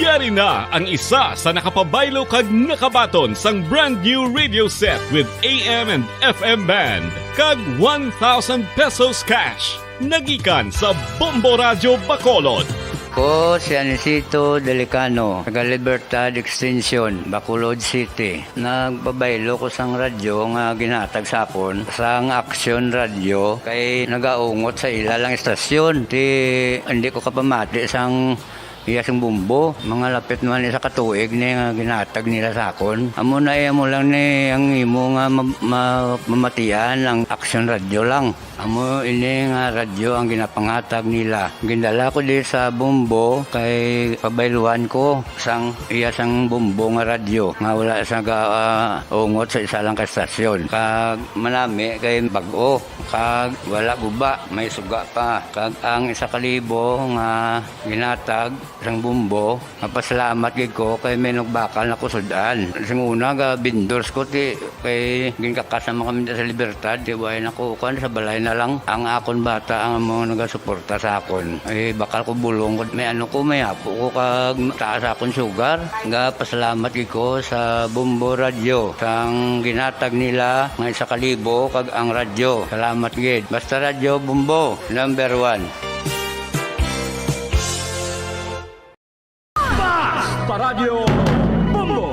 Yari na ang isa sa nakapabaylo kag nakabaton sang brand new radio set with A M and F M band kag one thousand pesos cash. Nagikan sa Bombo Radyo Bacolod. Ko si Anisito Delicano, taga Libertad Extension, Bacolod City. Nagpabaylo ko sang radyo nga ginhatag sa akon sang Aksyon Radyo kay nagaungot sa ila lang istasyon. Ti, hindi ko kapamati sang Iya sang Bombo, mga lapit naman isa ka tuig ni nga ginatag nila sa akon. Amo na, iya mo lang ni ang imo nga ma-, ma-, mamatian ang Aksyon Radyo lang. Amo ini nga radyo ang ginapangatag nila. Gindala ko di sa Bombo kay pabayluhan ko sang iya sang Bombo nga radyo nga wala sa ga-, ah, ungot sa isa lang ka estasyon. Kag manami kay bag-o, kag wala guba, may suga pa. Kag ang isa ka libo nga ginatag sang Bombo, mapasalamat gid ko kay may nagbakal na ko sud-an. Sing una, ga vendors ko, ti, kay ginkakasama kami sa Libertad, ti, way na ko, kuwan, sa balay na lang. Ang akon bata ang mga nagasuporta sa akon. Eh, bakal ko bulong ko, may ano ko, may apo ko, kag taas akon sugar. Ga pasalamat gid ko sa Bombo Radyo, sang ginatag nila nga isa ka libo, kag ang radyo. Salamat gid. Basta Radyo Bombo, number one. Basta Radyo Bombo!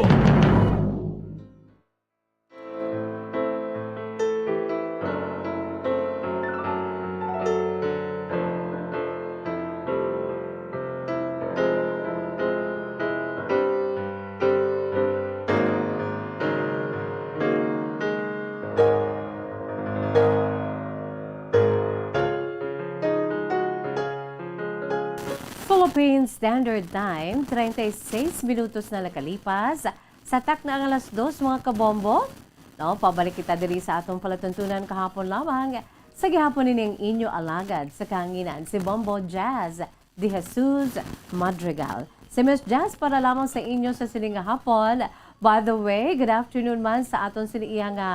Philippine Standard Time, treinta y seis minutos na nakalipas. Sa takna ang alas dos, mga kabombo. No, pabalik kita diri sa atong palatuntunan kahapon lamang. Sa gihapon, ini ang inyo alagad sa kahanginan, si Bombo Jazz De Jesus Madrigal. Si Miss Jazz para lamang sa inyo sa sining nga hapon. By the way, good afternoon man sa aton sini iya nga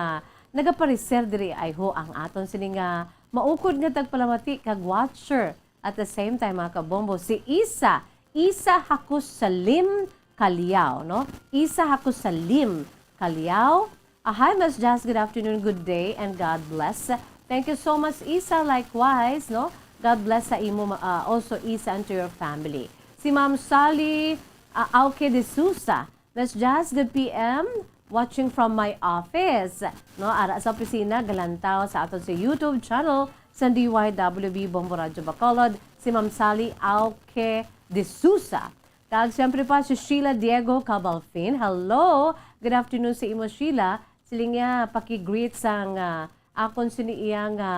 nagapareser diri, ay ho, ang aton sini nga maukod nga tagpalamati kag watcher. At the same time, mga kabombo, si Isa, Isa Hakusalim Kaliao, no? Isa Hakusalim Kaliao. Ah, hi, Miss Jazz. Good afternoon, good day, and God bless. Thank you so much, Isa. Likewise, no? God bless sa imo, ah, also, Isa, and to your family. Si Ma'am Sally, ah, Auke de Sousa. Miss Jazz, good P M. Watching from my office. No, ara sa opisina, galantaw sa aton sa YouTube channel sa D Y W B Bombo Radyo Bacolod, si Ma'am Sally Auke de Sousa. Kag siyempre pa si Sheila Diego Cabalfin. Hello! Good afternoon sa imo, Sheila. Siling niya, paki-greet sang, ah, akon sini iya nga,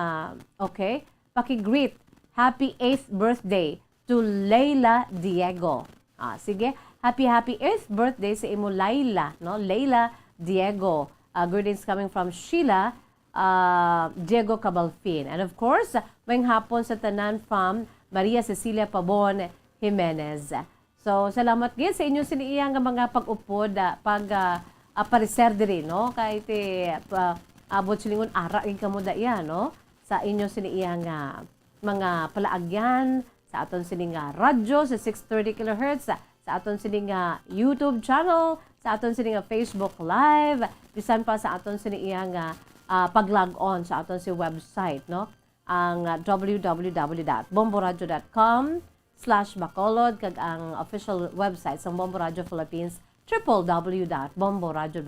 okay? Paki-greet. Happy eighth birthday to Leila Diego. Ah, sige. Happy, happy eighth birthday sa imo, Laila, no? Leila Diego. Ah, greetings coming from Sheila, ah, Diego Cabalfin. And of course, maayong hapon sa tanan from Maria Cecilia Pabon Jimenez. So, salamat gid sa inyo sini iya nga mga pag-upod, ah, pag, ah, ah, pareser diri, no? Kay ti, pa-, abot silingon ara gid kamo da iya, no? Sa inyo sini iya nga mga palaagyan, sa aton sini nga radyo sa six thirty kilohertz, sa, sa aton sini nga YouTube channel, sa aton sini nga Facebook Live, bisan pa sa aton sini iya nga, ah, pag-log on sa aton si website, no? Ang, ah, W W W dot bomboradyo dot com slash Bacolod, kag ang official website sa Bombo Radio Philippines, triple W dot bomboradyo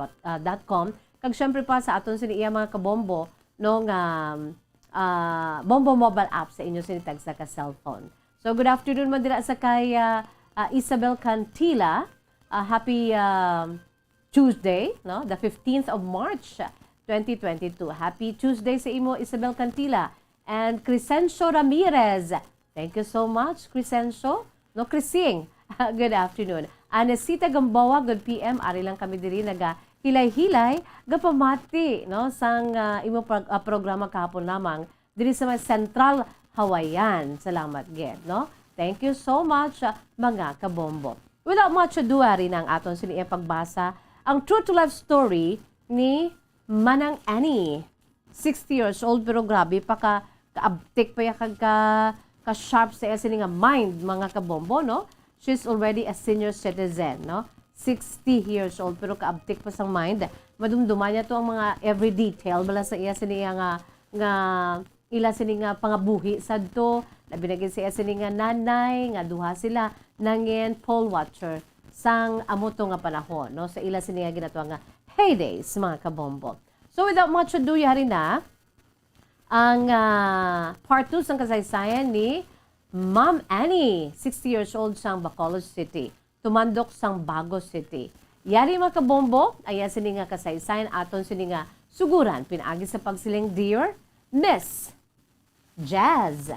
dot com. Kag syempre pa sa aton sini iya mga kabombo, no, nga, ah, Bombo mobile app sa inyo sini tagsa ka cellphone. So, good afternoon man dira sa kay, ah, ah, Isabel Cantila. Ah, happy, ah, Tuesday, no? The fifteenth of March, twenty twenty-two. Happy Tuesday sa imo, Isabel Cantila and Crescencio Ramirez. Thank you so much, Crescencio. No, Crising. Good afternoon. Anesita Gamboa, good P M. Ari lang kami diri nagahilay-hilay, gapamati, no, sang, ah, imo prog-, ah, programa kahapon lamang diri sa may Central Hawaiian. Salamat gid, no? Thank you so much, ah, mga kabombo. Without much ado, ari na ang aton sini pagbasa ang true to life story ni Manang Annie. Sixty years old, pero grabe pa ka, kaabtik pa ya kag ka, ka-sharp sa iya sini nga mind, mga kabombo, no? She's already a senior citizen, no? Sixty years old, pero kaabtik pa sang mind. Madumduman niya to ang mga every detail bala sa iya sini iya nga, nga ila sini nga pangabuhi sadto, labi na gid sa iya sini nga nanay, nga duha sila nangin poll watcher sang amo to nga panahon, no, sa ila sini nga ginatawag nga heydays, mga kabombo. So, without much ado, yari na ang, ah, part two sang kasaysayan ni Ma'am Annie, sixty years old, sang Bacolod City, tumandok sang Bago City. Yari, mga kabombo, aya sini nga kasaysayan aton sini nga suguran pinaagi sa pagsiling, Dear Miss Jazz.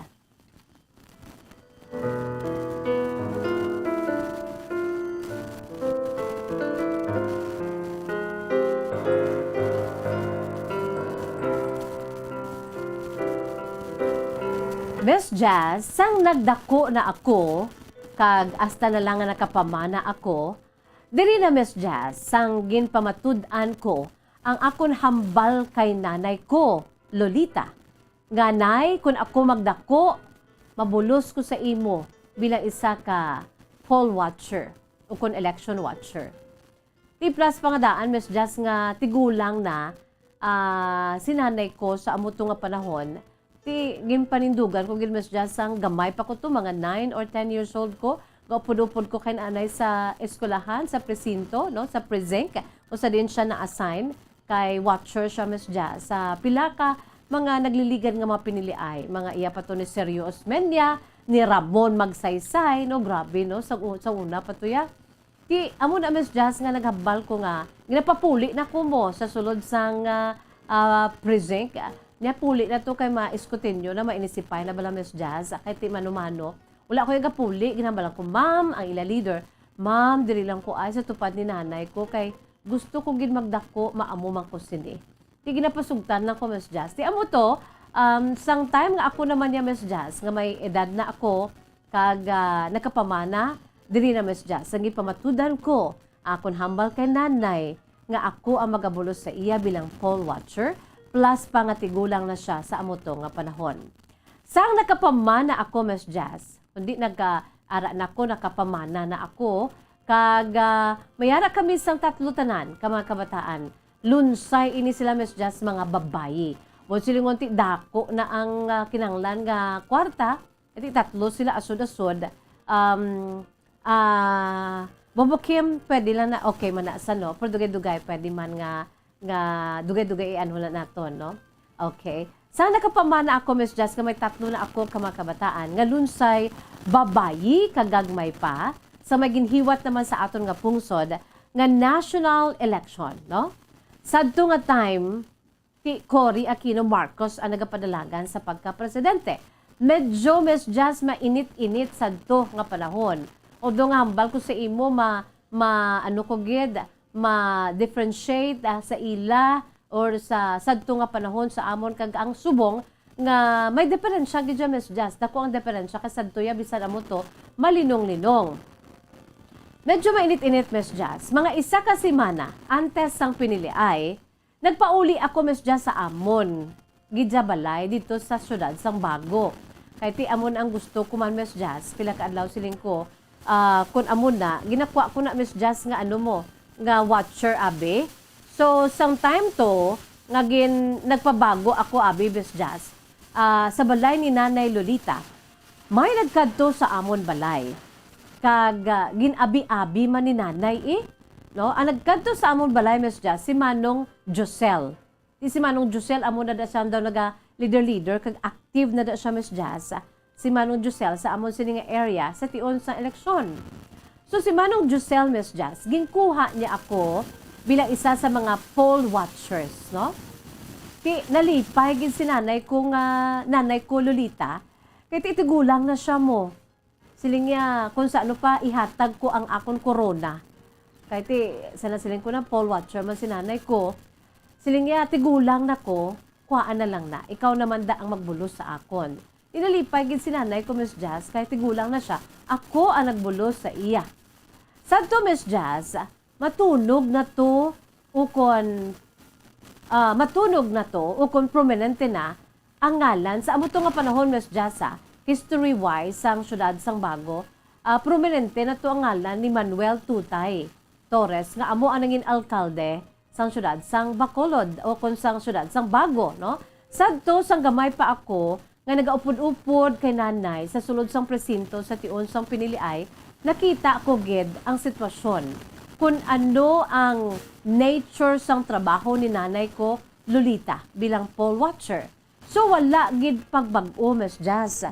Miss Jazz, sang nagdako na ako, kag hasta na lang nga nakapamana ako, diri na, Miss Jazz, sang ginpamatud-an ko ang akon hambal kay nanay ko, Lolita, nga, "Nay, kun ako magdako, mabulos ko sa imo bilang isa ka poll watcher o kon election watcher." Ti plus pa nga daan, Miss Jazz, nga tigulang na, ah, si nanay ko sa amo to nga panahon. Ti ginpanindugan ko gid, Miss Jazz, sang gamay pa ko to, mga nine or ten years old ko, gaupod-upod ko kay nanay sa eskwelahan, sa presinto, no, sa precinct, usa din siya na-assign kay watcher siya, Miss Jazz, sa pila ka mga nagliligad nga mga piniliay, mga iya pa to ni Sergio Osmeña, ni Ramon Magsaysay, no, grabe, no, sa, u- sa una pa to ya. Ti, amo na, Miss Jazz, nga naghambal ko nga ginapapuli na ko mo sa sulod sang, ah, ah, precinct. Nya puli na to kay ma-eskutinyo na, mainisipay na bala, Miss Jazz, kay ti mano-mano. Wala ko yung gapuli, ginhambalan ko, "Ma'am," ang ila leader, "Ma'am, diri lang ko ay sa tupad ni nanay ko kay gusto ko gid magdako, maamo man ko sini." Ti ginapasugtan lang ko, Miss Jazz. Ti amo to, um, sang time nga ako naman niya, Miss Jazz, nga may edad na ako, kag, ah, nakapamana, diri na, Miss Jazz, ang gipamatudan ko, akon hambal kay nanay, nga ako ang magabulos sa iya bilang poll watcher, plus pa nga tigulang na siya sa amo to nga panahon. Sang nakapamana ako, Miss Jazz, kundi nagka-, ara na ko, nakapamana na ako, kag, ah, may ara kami sang tatlo tanan ka mga kabataan. Lunsay ini sila, Miss Jazz, mga babayi. Mo silingon ti dako na ang, ah, kinanglan nga kwarta, ti tatlo sila asod-asod. Um, ah, Bobo Kim, pwede lang na, okay man na sa, no? Pero dugay-dugay, pwede man nga, nga dugay-dugay i-ano na naton, no? Okay. Sa nakapamana ako, Miss Jazz, nga may tatlo na ako ka mga kabataan, nga lunsay babayi kag gagmay pa, sa may ginhiwat naman sa aton nga pungsod nga national election, no? Sadto nga time, ti Cory Aquino Marcos ang nagapadalagan sa pagka-presidente. Medyo, Miss Jazz, mainit-init sadto nga panahon. Although nga hambal ko sa imo, ma-, ma-, ano ko gid, ma-differentiate, ah, sa ila or sa sadto nga panahon sa amon kag ang subong nga may diferensya gid dyan, Miss Jazz. Dako ang diferensya kay sadto ya bisan amo to malinong-linong. Medyo mainit-init, Miss Jazz. Mga isa ka semana antes sang piniliay, nagpauli ako, Miss Jazz, sa amon gid sa balay dito sa siyudad sang Bago. Kay ti amon ang gusto ko man, Miss Jazz, pila ka adlaw siling ko, ah, kun amo na, ginakuha ko na, Miss Jazz, nga ano mo, nga watcher, abi. So, sang time to, nga gin-, nagpabago ako, abi, Miss Jazz, ah, sa balay ni Nanay Lolita, may nagkadto sa amon balay. Kag, ah, gin-abi-abi man ni Nanay, eh. No? Ang nagkadto sa amon balay, Miss Jazz, si Manong Josel. Di si Manong Josel, amo na da siya daw naga-leader-leader, kag active na da siya, Miss Jazz. Si Manong Josel sa amon sini nga area sa tion sang eleksyon. So, si Manong Josel, Miss Jazz, ginkuha niya ako bilang isa sa mga poll watchers, no? Ti, nalipay gid si nanay ko nga, nanay ko, Lolita, kay ti tigulang na siya mo. Siling niya, kung sa ano pa, ihatag ko ang akon korona. Kay ti, sa nasiling ko na, poll watcher man si nanay ko. Siling niya, tigulang na ko, kuhaan na lang na. Ikaw naman da ang magbulos sa akon. Inalipay gid si nanay ko, Miss Jazz, kay tigulang na siya. Ako ang nagbulos sa iya. Sadto, Miss Jazz, matunog na to, ukon, ah, matunog na to, ukon prominente na ang ngalan sa amo to nga panahon, Miss Jazz, ah, history-wise, sang siyudad sang Bago, ah, prominente na to ang ngalan ni Manuel Tutay Torres, nga amo ang nangin alkalde sang siyudad sang Bacolod, o kon sang siyudad sang Bago, no? Sadto sang gamay pa ako, nga nagaupod-upod kay nanay sa sulod sang presinto sa tion sang piniliay, nakita ko gid ang sitwasyon kun ano ang nature sang trabaho ni nanay ko, Lolita, bilang poll watcher. So, wala gid pagbag-o, Miss Jazz.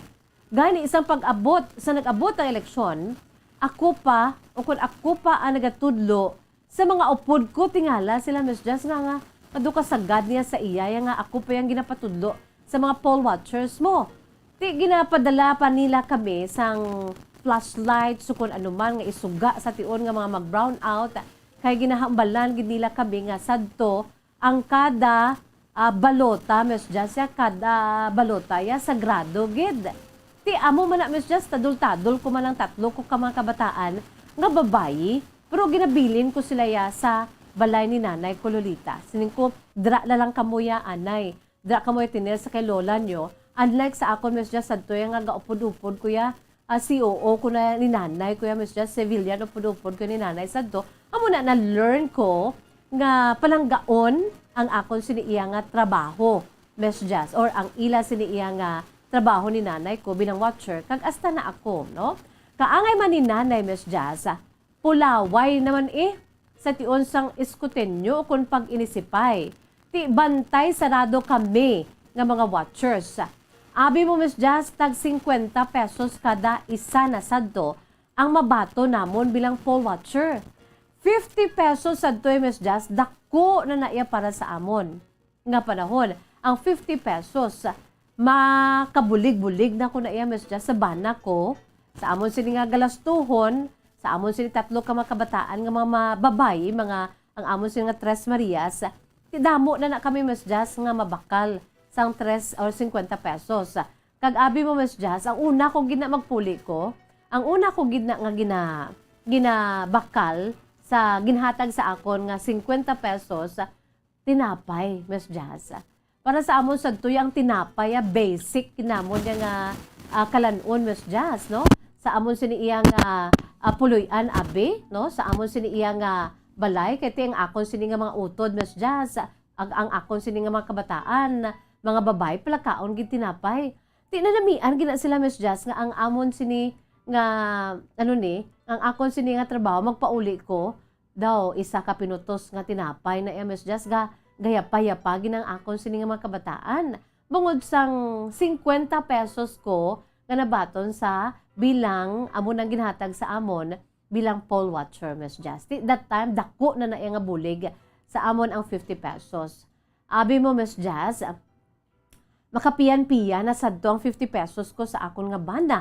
Gani, sang pag-abot, sa nag-abot ang eleksyon, ako pa, o kung ako pa ang nagatudlo sa mga upod ko, tingala sila, Miss Jazz, nga, nga, madukasagad niya sa iya, ya nga ako pa yang ginapatudlo sa mga poll watchers mo. Ti, ginapadala pa nila kami sang flashlight, sukon anuman nga isuga sa tion nga mga mag-brown out, kay ginahambalan gid nila kami nga sadto ang kada, ah, balota, Miss Jazz, ya, kada balota, ya, sagrado gid. Ti amo man na, Miss Jazz, tadol-tadol ko man ang tatlo ko ka mga kabataan nga babayi, pero ginabilin ko sila, ya, sa balay ni Nanay ko, Lolita. Siling ko, "Dira na lang kamo, ya, anay. Dira kamo, ya, tinel sa kay lola nyo." Unlike sa akon, Miss Jazz, sadto, ya, nga gaupod-upod ko, ya, ah, C O O ko na ni Nanay, Kuya Miss Jazz, civilian, upod-upod ko ni Nanay sadto. Amo na, na-learn ko nga palanggaon ang akon sini iya nga trabaho, Miss Jazz, or ang ila sini iya nga trabaho ni Nanay ko bilang watcher, kag hasta na ako, no? Kaangay man ni Nanay, Miss Jazz, pulaway naman, eh, sa tion sang eskutenyo kon pag-inisipay. Ti bantay sarado kami nga mga watchers. Abi mo, Miss Jazz, tag singkwenta pesos kada isa na sadto ang mabaton namon bilang poll watcher. Fifty pesos sadto, eh, Miss Jazz, dako na na iya para sa amon nga panahon. Ang fifty pesos, makabulig-bulig na ko na iya, Miss Jazz, sa bana ko, sa amon sini nga galastuhon, sa amon sini tatlo ka mga kabataan nga mga ma-, babayi, mga, ang amon sini nga Tres Marias, ti damo na na kami, Miss Jazz, nga mabakal sang tres or singkwenta pesos. Kag abi mo, Miss Jazz, ang una ko gid na magpuli ko, ang una ko gid na nga gina-, ginabakal sa ginhatag sa akon nga singkwenta pesos, tinapay, Miss Jazz. Para sa amon sadto, ya, ang tinapay, ah, basic kinamon niya nga, ah, kalan-on, Miss Jazz, no? Sa amon sini iya nga, ah, puloy-an, abi, no? Sa amon sini iya nga balay, kay ti ang akon sini nga mga utod, Miss Jazz, ang, ang akon sini nga mga kabataan, mga babayi, palakaon gid tinapay. Ti nanamian gid na sila, Miss Jazz, nga ang amon sini nga, ano ni, ang akon sini nga trabaho, magpauli ko, daw, isa ka pinutos nga tinapay na iya, Miss Jazz, ga-, gayapa-yapa gid ang akon sini nga mga kabataan. Bangod sang singkwenta pesos ko nga nabaton sa bilang amo nang ginhatag sa amon bilang poll watcher, Miss Jazz. Ti-, that time, dako na na iya nga bulig sa amon ang fifty pesos. Abi mo, Miss Jazz, makapiyan-piyan na sadto ang fifty pesos ko sa akon nga bana.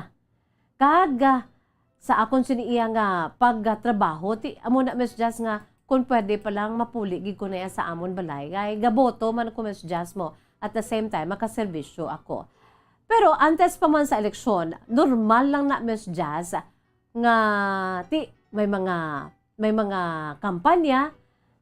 Kag, ah, sa akon sini iya nga pagtrabaho, ti, amo na, Miss Jazz, nga kung pwede pa lang, mapuli gid ko na iya sa amon balay. Kay gaboto man ko, Miss Jazz, mo. At the same time, makaserbisyo ako. Pero antes pa man sa eleksyon, normal lang na, Miss Jazz, nga ti, may mga, may mga kampanya,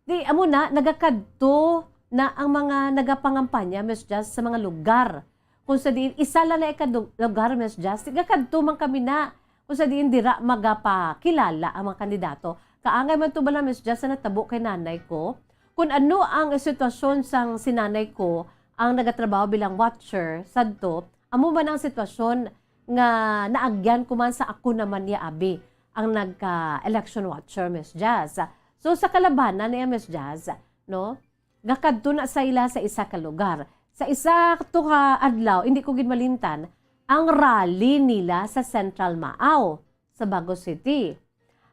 ti, amo na, nagakadto na ang mga nagapangampanya, Miss Jazz, sa mga lugar. Kung sa diin, isa lang na ikadug-, lugar, Miss Jazz, nagakadto man kami na. Kung sa diin, dira magapakilala ang mga kandidato. Kaangay man to bala, Miss Jazz, sa natabo kay nanay ko. Kung ano ang sitwasyon sang si nanay ko, ang nagatrabaho bilang watcher, sadto, amo man ang sitwasyon nga naagyan ko man sa ako naman niya abi ang nagka-election watcher, Miss Jazz. So, sa kalabanan niya, Miss Jazz, no? Gakadto na sa ila sa isa ka lugar. Sa isa to ka adlaw, hindi ko gid malimtan ang rally nila sa Central Maaw, sa Bago City.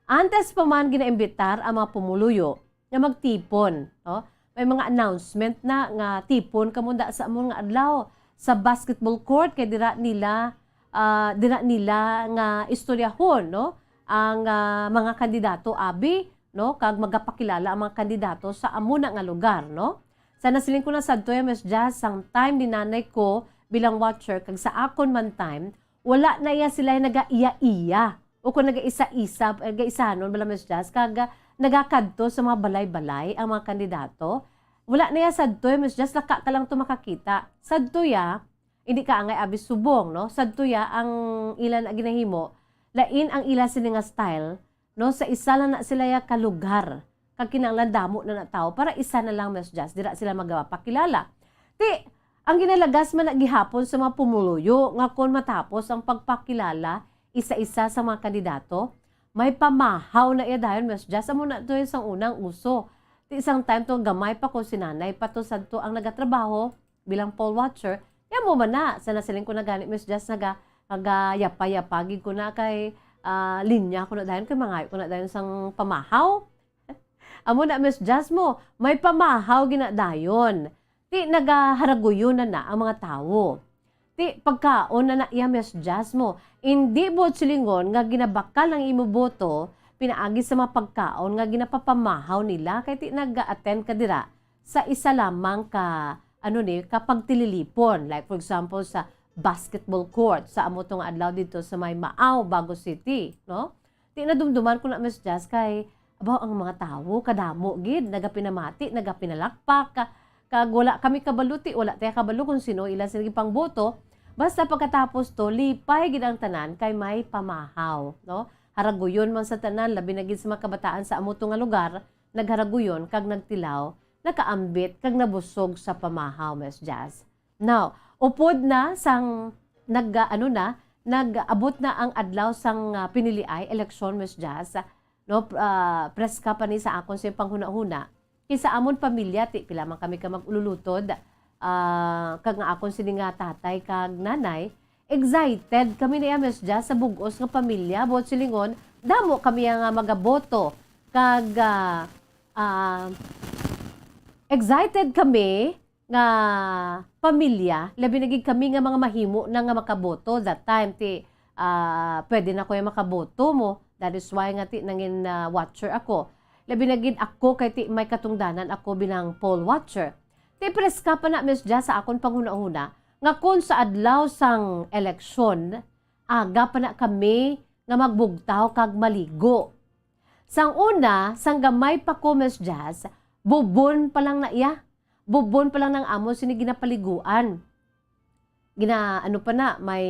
Antes pa man ginaimbitar ang mga pumuluyo nga magtipon, no? May mga announcement na nga tipon kamo da sa amon nga adlaw sa basketball court kay dira nila, ah, dira nila nga istoryahon, no? Ang, ah, mga kandidato abi, no? Kag magapakilala ang mga kandidato sa amuna nga lugar, no? Sa nasiling ko na sadto ya, Miss Jazz, sang time ni nanay ko bilang watcher kag sa akon man time, wala na iya sila nagaiya-iya o kung nagaisa-isa, nagaisanon bala, Miss Jazz, kag, ah, nagakadto sa mga balay-balay ang mga kandidato. Wala na iya sadto, Miss Jazz, laka ka lang to makakita. Sadto ya, hindi ka angay abi subong, no? Sadto ya ang ila na ginahimo. Lain ang ila sini nga style, no? Sa isa lang na sila ya ka lugar. Kag kinahanglan damo na na tawo para isa na lang, Miss Jazz. Dira sila magapakilala. Ti, ang ginalagas man na gihapon sa mga pumuluyo nga kon matapos ang pagpakilala isa-isa sa mga kandidato, may pamahaw na iya dayon, Miss Jazz. Amo na to yung sang unang uso. Ti isang time to, gamay pa ko, si nanay pa to sadto ang nagatrabaho bilang poll watcher. Kaya mo man na, sa nasiling ko na gani, Miss Jazz, naga, Kag, ah, yapa-yapa gid ko na kay, ah, linya ko na dayon, kay mangayo ko na dayon sang pamahaw. Amo na, Miss Jazz, mo, may pamahaw gid na dayon. Ti nagaharaguyon na na ang mga tawo. Ti pagkaon na na iya, Miss Jazz, mo. Indi buot silingon nga ginabakal ang imo boto pinaagi sa mga pagkaon nga ginapapamahaw nila, kay ti nag-attend ka dira sa isa lamang ka, ano ni, ka pagtililipon. Like, for example, sa basketball court, sa amo tong adlaw dito sa may Maao, Bago City, no? Ti nadumduman ko na, Miss Jazz, kay, abaw, ang mga tawo, kadamo gid, nagapinamati, nagapinalakpak, ka-, kag wala kami kabalo, ti wala tayo kabalo kung sino ila sila gipangboto. Basta pagkatapos to, lipay gid ang tanan kay may pamahaw, no? Haraguyon man sa tanan, labi na gid sa mga kabataan sa amo to nga lugar, nagharaguyon kag nagtilaw, nakaambit kag nabusog sa pamahaw, Miss Jazz. Now, upod na sang nag, ano na, nag-abot na ang adlaw sang, ah, piniliay, eleksyon, Miss Jazz. No, pr-, ah, preska pa ni sa akon sa panghunahuna. Kay sa amon pamilya, ti pila man kami ka mag-ululutod, ah, kag nga akon sini nga tatay kag nanay, excited kami niya, Miss Jazz, sa bug-os nga pamilya, buot silingon, damo kami nga magaboto, kag, ah, ah, excited kami nga pamilya, labi na gid kami nga mga mahimo na nga makaboto that time, ti, ah, pwede na ko yung makaboto mo. That is why nga ti nangin, ah, watcher ako. Labi na gid ako kay ti may katungdanan ako bilang poll watcher. Ti preska pa na, Miss Jazz, sa akon panghunahuna nga kon sa adlaw sang eleksyon, aga pa na kami nga magbugtaw kag maligo. Sang una, sang gamay pa ko, Miss Jazz, bubon pa lang na iya. Bubon pa lang nang amo sini ginapaliguan. Gina-, ano pa na, may,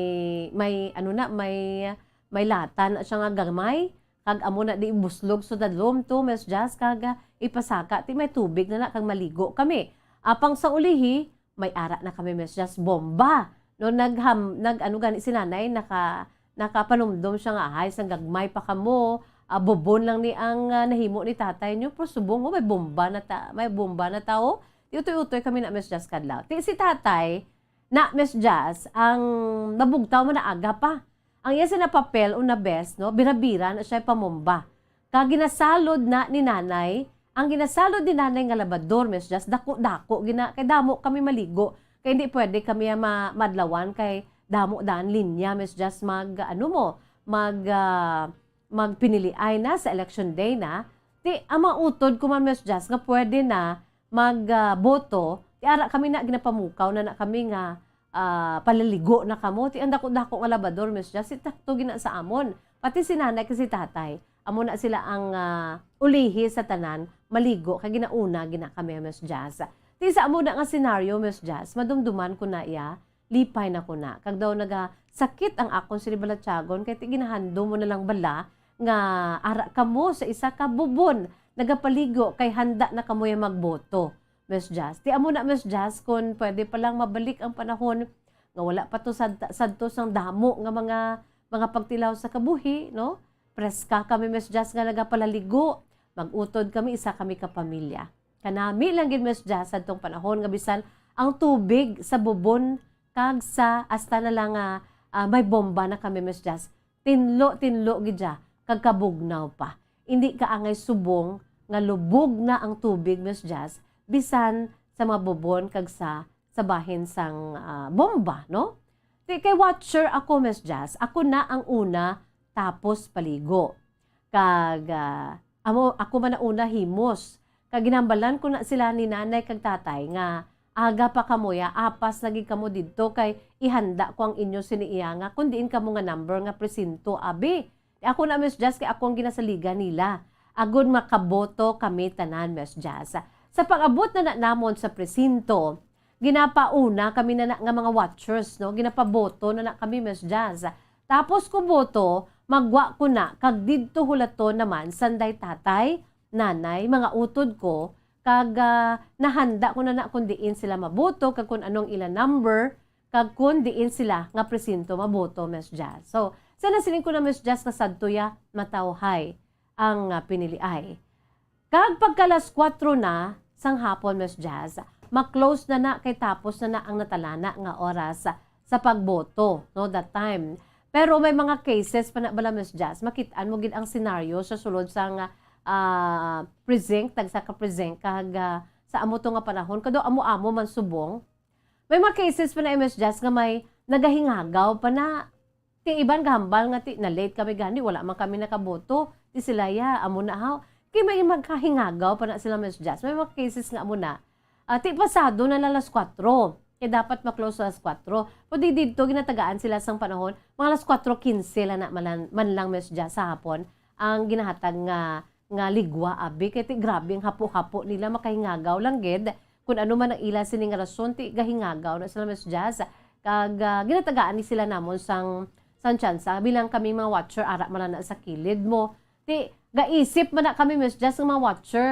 may, ano na, may, may lata na siya nga gamay. Kag amo na di ibuslog sa dalom to, Miss Jazz, kag, ah, ipasaka, ti may tubig na na, kag maligo kami. Apang sa ulihi, may ara na kami, Miss Jazz, bomba. No, nagham-, nag-, ano gani si nanay, naka-, nakapanumdom siya nga, "Ay, sang gagmay pa kamo, ah, bubon lang ni ang, ah, nahimo ni tatay niyo, pero subong mo, may bomba na ta-, may bomba na ta, oh." Ti utoy-utoy kami na, Miss Jazz, kadlaw. Ti si tatay, na, Miss Jazz, ang nabugtaw man na aga pa. Ang iya sina papel o na best, no, bira-bira na siya pamomba. Kag ginasalod na ni nanay, ang ginasalod ni nanay nga labador, Miss Jazz, dako-dako gina, kay damo kami maligo. Kay hindi pwede kami ma-, madlawan kay damo daan linya, Miss Jazz, mag, ano mo, mag, ah, magpiniliay na sa election day na. Ti, ang mga utod ko man, Miss Jazz, nga pwede na mag, ah, boto, ti ara kami na, ginapamukaw na na kami nga, ah, palaligo na kamo. Ti ang dako-dako nga labador, Miss Jazz, ti takto gina sa amon. Pati si nanay kag si tatay, amo na sila ang, ah, ulihi sa tanan, maligo, kay ginauna gina kami, Miss Jazz. Ti sa amo na nga senaryo, Miss Jazz, madumduman ko na iya, lipay na ko na. Kag daw nagasakit ang akon sini balatyagon, kay ti ginahandom mo na lang bala nga ara kamo sa isa ka bubon, nagapaligo, kay handa na kamo ya magboto, Miss Jazz. Ti amo na, Miss Jazz, kun pwede pa lang mabalik ang panahon nga wala pa to sad-, sadto sang damo nga mga, mga pagtilaw sa kabuhi, no? Preska kami, Miss Jazz, nga nagapalaligo. Mag-utod kami, isa kami ka pamilya. Kanami lang gid, Miss Jazz, sadtong panahon nga bisan ang tubig sa bubon kag sa hasta na lang nga, ah, may bomba na kami, Miss Jazz. Tinlo-tinlo gid siya, kag kabugnaw pa. Indi ka angay subong nga lubog na ang tubig, Miss Jazz, bisan sa mga bubon kag sa, sa bahin sang, ah, bomba, no? Ti kay watcher ako, Miss Jazz. Ako na ang una, tapos paligo. Kag, ah, amo, ako man ang una himos. Kag ginhambalan ko na sila ni nanay kag tatay nga aga pa kamo ya, apas na gid kamo didto kay ihanda ko ang inyo sini iya nga kun diin kamo nga number nga presinto, abi. Ako na, Miss Jazz, kay ako ang ginasaligan nila. Agud makaboto kami tanan, Miss Jazz. Sa pag-abot na, na namon sa presinto, ginapauna kami na, na nga mga watchers, no? Ginapaboto na, na kami, Miss Jazz. Tapos ko boto, magwa ko na, kag didto hulaton naman sanday tatay, nanay, mga utod ko, kag, ah, nahanda ko na, na kung diin sila maboto, kag kung anong ila number, kag kung diin sila nga presinto maboto, Miss Jazz. So, sa nasiling ko na, Miss Jazz, nga sadto ya matawhay ang, ah, piniliay. Kag pagka alas kuwatro na sang hapon, Miss Jazz, ma-close na na kay tapos na na ang natalana nga oras sa pagboto, no, that time. Pero may mga cases pa na bala, Miss Jazz, makit-an mo gid ang senaryo sa sulod sang, ah, precinct, tagsa ka precinct, kag, ah, sa amo to nga panahon, kado amo-amo man subong. May mga cases pa na, Miss Jazz, nga may nagahingagaw pa na, ti iban gahambal nga ti na-late kami gani, wala man kami nakaboto. Ti sila, ya, amo na haw. Kay may magkahingagaw pa na sila, Miss Jazz. May mga cases nga amo na. Ah, ti pasado na lang alas kuwatro. Kay dapat ma-close alas kuwatro. Pwede didto ginatagaan sila sang panahon, mga alas kuwatro kinse lang na man, man lang, Miss Jazz, sa hapon ang ginahatag nga, nga ligwa, abi. Kay ti grabe ang hapo-hapo nila, makahingagaw lang gid. Kun ano man ang ila sini nga rason, ti gahingagaw na sila, Miss Jazz. Kag, ah, ginatagaan ni sila namon sang, sang tsansa. Bilang kami mga watcher, ara man lang na sa kilid mo. Ti, gaisip man na kami, Miss Jazz, nga mga watcher.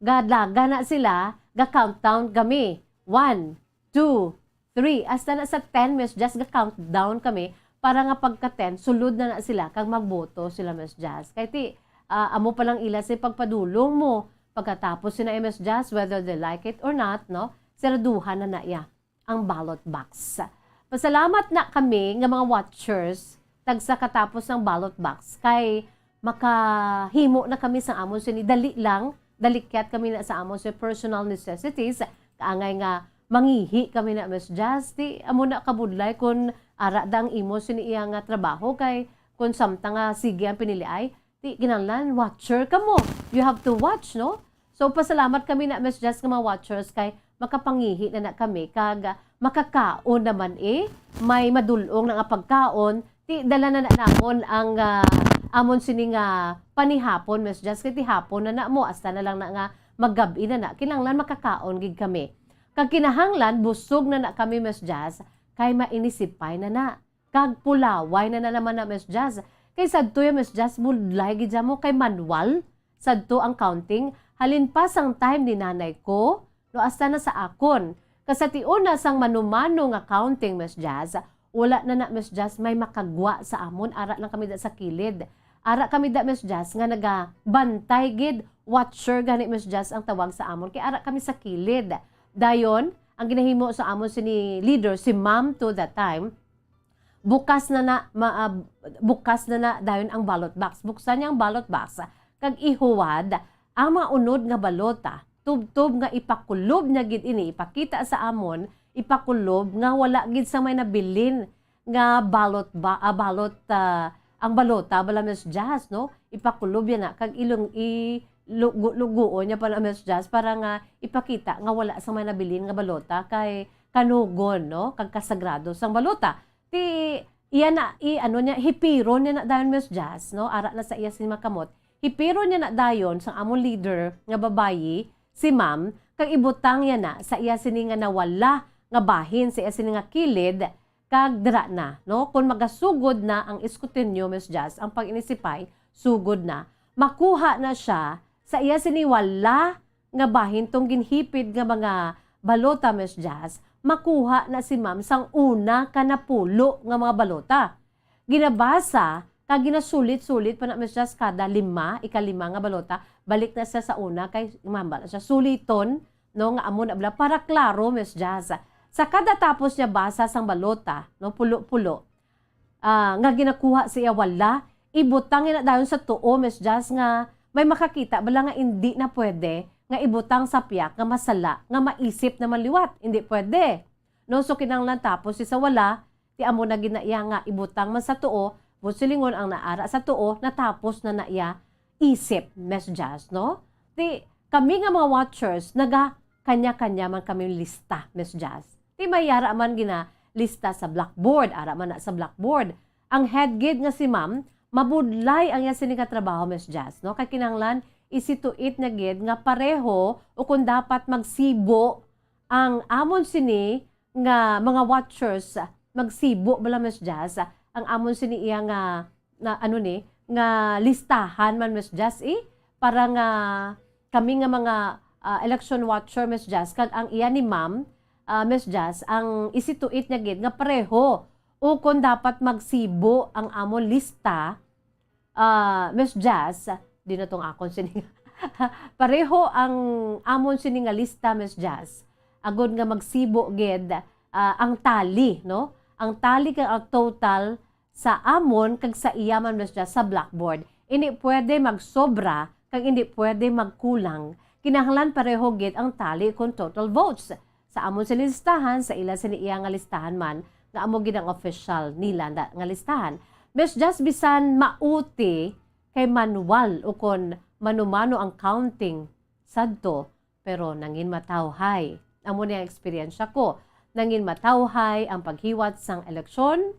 Galaga na sila, ga-countdown kami. One, two, three. Hasta na sa ten, Miss Jazz, ga-countdown kami para nga pagka ten, sulod na na sila kag magboto sila, Miss Jazz. Kay ti, ah, amo pa lang ila sa pagpadulong mo. Pagkatapos sina, Miss Jazz, whether they like it or not, no? Seraduhan na na iya ang ballot box. Pasalamat na kami nga mga watchers, tagsa katapos ng ballot box, kay makahimo na kami sa amon sini. Dali lang, dalikyat kami na sa amon sa personal necessities. Kaangay nga mangihi kami na, Miss Jazz, ti amo na kabudlay kun ara da ang imo sini iya nga trabaho, kay kun samtang nga sige ang piniliay, ti kinahanglan watcher kamo. You have to watch, no? So, pasalamat kami na, Miss Jazz, nga mga watchers, kay makapangihi na na kami, kag, ah, makakaon naman, eh. May madulong na nga pagkaon, ti dala na na namon ang, ah, amon sini nga panihapon, Miss Jazz, kay ti hapon na na mo, hasta na lang na nga maggab-i na na, kinahanglan makakaon gid kami. Kag kinahanglan, busog na na kami, Miss Jazz, kay mainisipay na na. Kag pulaway na, na naman na, Miss Jazz. Kay sadto ya, Miss Jazz, budlay gid mo kay manual. Sadto ang counting, halin pa sang time ni nanay ko, no, hasta na sa akon. Kay sa tiuna sang mano-mano nga counting, Miss Jazz, wala na na, Miss Jazz, may makagwa sa amon, ara lang kami da sa kilid. Ara kami da, Miss Jazz, nga nagabantay gid, watcher gani, Miss Jazz, ang tawag sa amon, kay ara kami sa kilid. Dayon, ang ginahimo sa amon sini leader, si Ma'am to that time, bukas na na, ma-, ah, bukas na na dayon ang ballot box. Buksan niya ang ballot box, kag ihuwad ang mga unod nga balota. Tubtob nga ipakulob niya gid ini, ipakita sa amon, ipakulob nga wala gid sa may nabilin nga ballot ba, ah, ballot, ah, ang balota bala, Miss Jazz, no? Ipakulob yan na, kag ilong, i-, lugo-, luguon niya pa na, Miss Jazz, para nga ipakita nga wala sa may nabilin nga balota kay kanugon, no? Kag kasagrado sang balota. Ti, iya na, i-, ano niya, hipiron niya na dayon, Miss Jazz, no? Ara na sa iya sini makamot. Hipiron niya na dayon sang amon leader nga babayi, si Ma'am, kag ibutang niya na sa iya sini nga nawala nga bahin, sa iya sini nga kilid, kag dira na, no? Kung magasugod na ang iskutinyo, Miss Jazz, ang pag-inisipay, sugod na. Makuha na siya sa iya sini wala nga bahin tong ginhipid nga mga balota, Miss Jazz, makuha na si Ma'am sang una ka napulo nga mga balota. Ginabasa kag ginasulit-sulit pa na, Miss Jazz, kada lima, ikalima nga balota, balik na siya sa una kay mambal siya suliton, no, nga amo na bala para klaro, Miss Jazz. Sa kada tapos niya basa sang balota, no, pulo-pulo, ah, nga ginakuha sa iya wala, ibutang niya na dayon sa tuo, Miss Jazz, nga may makakita bala nga indi na pwede nga ibutang sa piyak nga masala nga maisip naman liwat. Indi pwede. No, so kinahanglan tapos si sa wala, ti amo na gid na iya nga ibutang man sa tuo, buot silingon ang naara sa tuo, natapos na na iya isip, Miss Jazz, no? Ti kami nga mga watchers, naga kanya-kanya man kami lista, Miss Jazz. Ti may ara man ginalista sa blackboard, ara man na sa blackboard. Ang head gid nga si Ma'am, mabudlay ang iya sini nga trabaho, Miss Jazz, no? Kay kinahanglan isituit niya gid nga pareho o kung dapat magsibo ang amon sini nga mga watchers, magsibo bala, Miss Jazz, ang amon sini iya nga, na, ano ni, nga listahan man, Miss Jazz, eh, para nga kami nga mga, ah, election watcher, Miss Jazz, kag ang iya ni Ma'am, ah, Miss Jazz, ang isituit niya gid nga pareho o kon dapat magsibo ang amon lista, ah, Miss Jazz, di na tong akon sini. Pareho ang amon sini nga lista, Miss Jazz. Agod nga magsibo gid, ah, ang tally, no? ang tally kag ang total sa amon kag sa iya man, Miss Jazz, sa blackboard. Indi pwede magsobra kag indi pwede magkulang. Kinahanglan pareho gid ang tally kon total votes. Sa amon sini listahan, sa ila sini iya nga listahan man, nga amo gid ang official nila na, nga listahan. Miss Jazz, bisan mauti kay manual o kon mano-mano ang counting sadto, pero nangin matawhay. Amo ni ang eksperyensya ko. Nangin matawhay ang paghiwat sang eleksyon.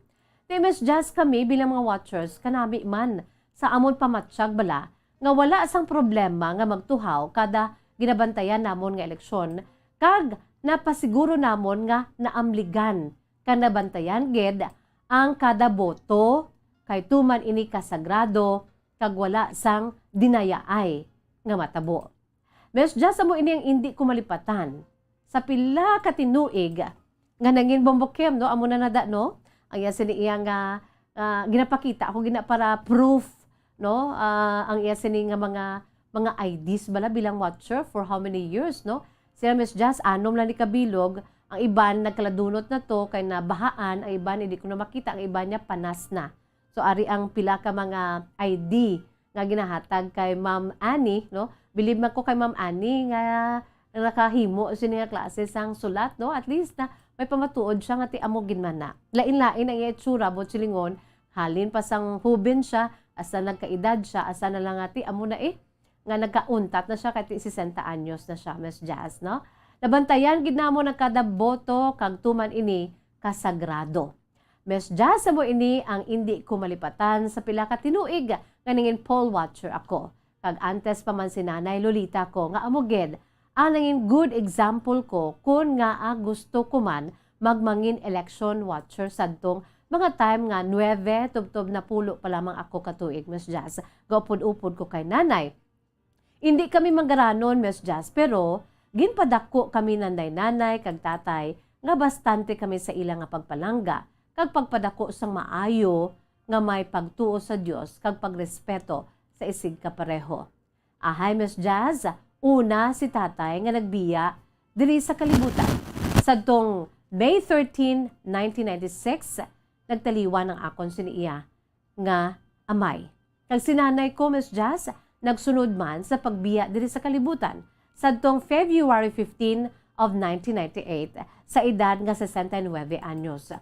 Ni Miss Jazz, kami bilang mga watchers, kanami man sa amon pamatyag bala nga wala sang problema nga magtuhaw kada ginabantayan namon nga eleksyon, kag napasiguro namon nga naamligan kag nabantayan gid ang kada boto, kay tuman ini ka sagrado kag wala sang dinayaay nga matabo. Miss Jazz, amo ini ang indi ko malipatan. Sa pila ka tinuig nga nangin bumbukim, no? Amo na nada, no? Ang iya sini iya nga, ah, ginapakita ako gina para proof, no? Ah, ang iya sini nga mga, mga I Ds bala bilang watcher for how many years, no? Sila, Miss Jazz, anom lang ni kabilog, ang iban nagkaladunot na to kay nabahaan, ang iban hindi ko na makita, ang iban niya panas na. So, ari ang pila ka mga I D nga ginahatag kay Ma'am Annie, no? Bilib man ko kay Ma'am Annie nga nakahimo sini nga klase sang sulat, no? At least na may pamatuod siya nga ti amo gid man na. Lain-lain ang iya itsura, buot silingon, halin pa sang huben siya, hasta nagkaedad siya, hasta na lang nga ti amo na eh, nga nagkauntat na siya, kay ti sesenta anyos na siya, Miss Jazz, no? Nabantayan gid namon ang kada boto, kag tuman ini kasagrado. Miss Jazz, amo ini ang indi ko malipatan sa pila ka tinuig nga nangin poll watcher ako. Kag antes pa man si Nanay Lolita ko nga amo gid ang nangin good example ko kon ngaa gusto ko man magmangin election watcher sadtong mga time nga nuebe tubtob napulo pa lamang ako ka tuig, Miss Jazz. Gaupod-upod ko kay Nanay. Indi kami manggaranon, Miss Jazz, pero ginpadako kami nanday-nanay kag tatay nga bastante kami sa ila nga pagpalangga kag pagpadako sang maayo nga may pagtuo sa Dios kag pagrespeto sa isigkapareho. Ahay, Miss Jazz, una si tatay nga nagbiya diri sa kalibutan. Sadtong May thirteen, nineteen ninety-six, nagtaliwan ang akon sini iya nga amay. Kag si nanay ko, Miss Jazz, nagsunod man sa pagbiya diri sa kalibutan sadtong February fifteen of nineteen ninety-eight sa edad nga sesenta y nuebe anyos.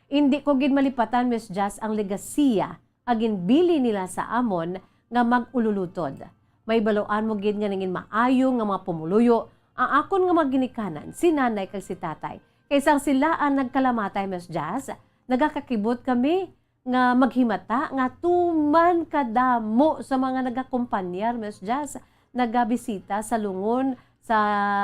Indi ko gid malipatan, Miss Jazz, ang legasiya nga ginbili nila sa amon nga mag-ululutod. May baluan mo gid nga nangin maayo nga mga pumuluyo ang akon nga mga ginikanan, si nanay kag si tatay. Kay sang sila ang nagkalamatay, Miss Jazz, nagakakibot kami nga maghimata nga tuman kadamo sa mga nagakumpanyar, Miss Jazz, nagabisita sa lungon sa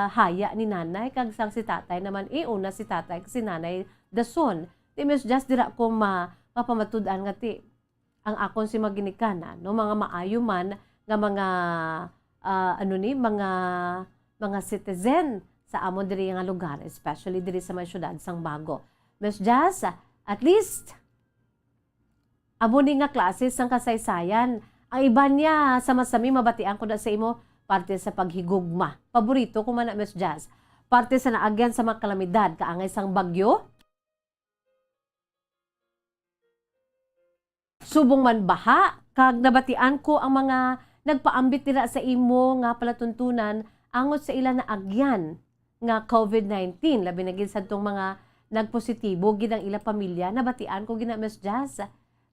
haya ni nanay, kag sang si tatay naman, eh, una si tatay kag si nanay dason. Ti, Miss Jazz, dira ko ma-, mapamatud-an nga ti ang akon si maginikanan, no, mga maayo man nga mga, ah, ano ni, mga, mga citizen sa amon diri nga lugar, especially diri sa may siyudad sang Bago. Miss Jazz, at least, amo ni nga klase sang kasaysayan. Ang iban niya, sama-sami mabatian ko na sa imo, parte sa paghigugma. Paborito ko man na, Miss Jazz. Parte sa naagyan sa mga kalamidad, kaangay sang bagyo, subong man baha, kag nabatian ko ang mga nagpaambit dira sa imo nga palatuntunan angot sa ila naagyan nga covid nineteen, labi na gid sadtong mga nagpositibo gid ang ila pamilya, nabatian ko gid na, Miss Jazz.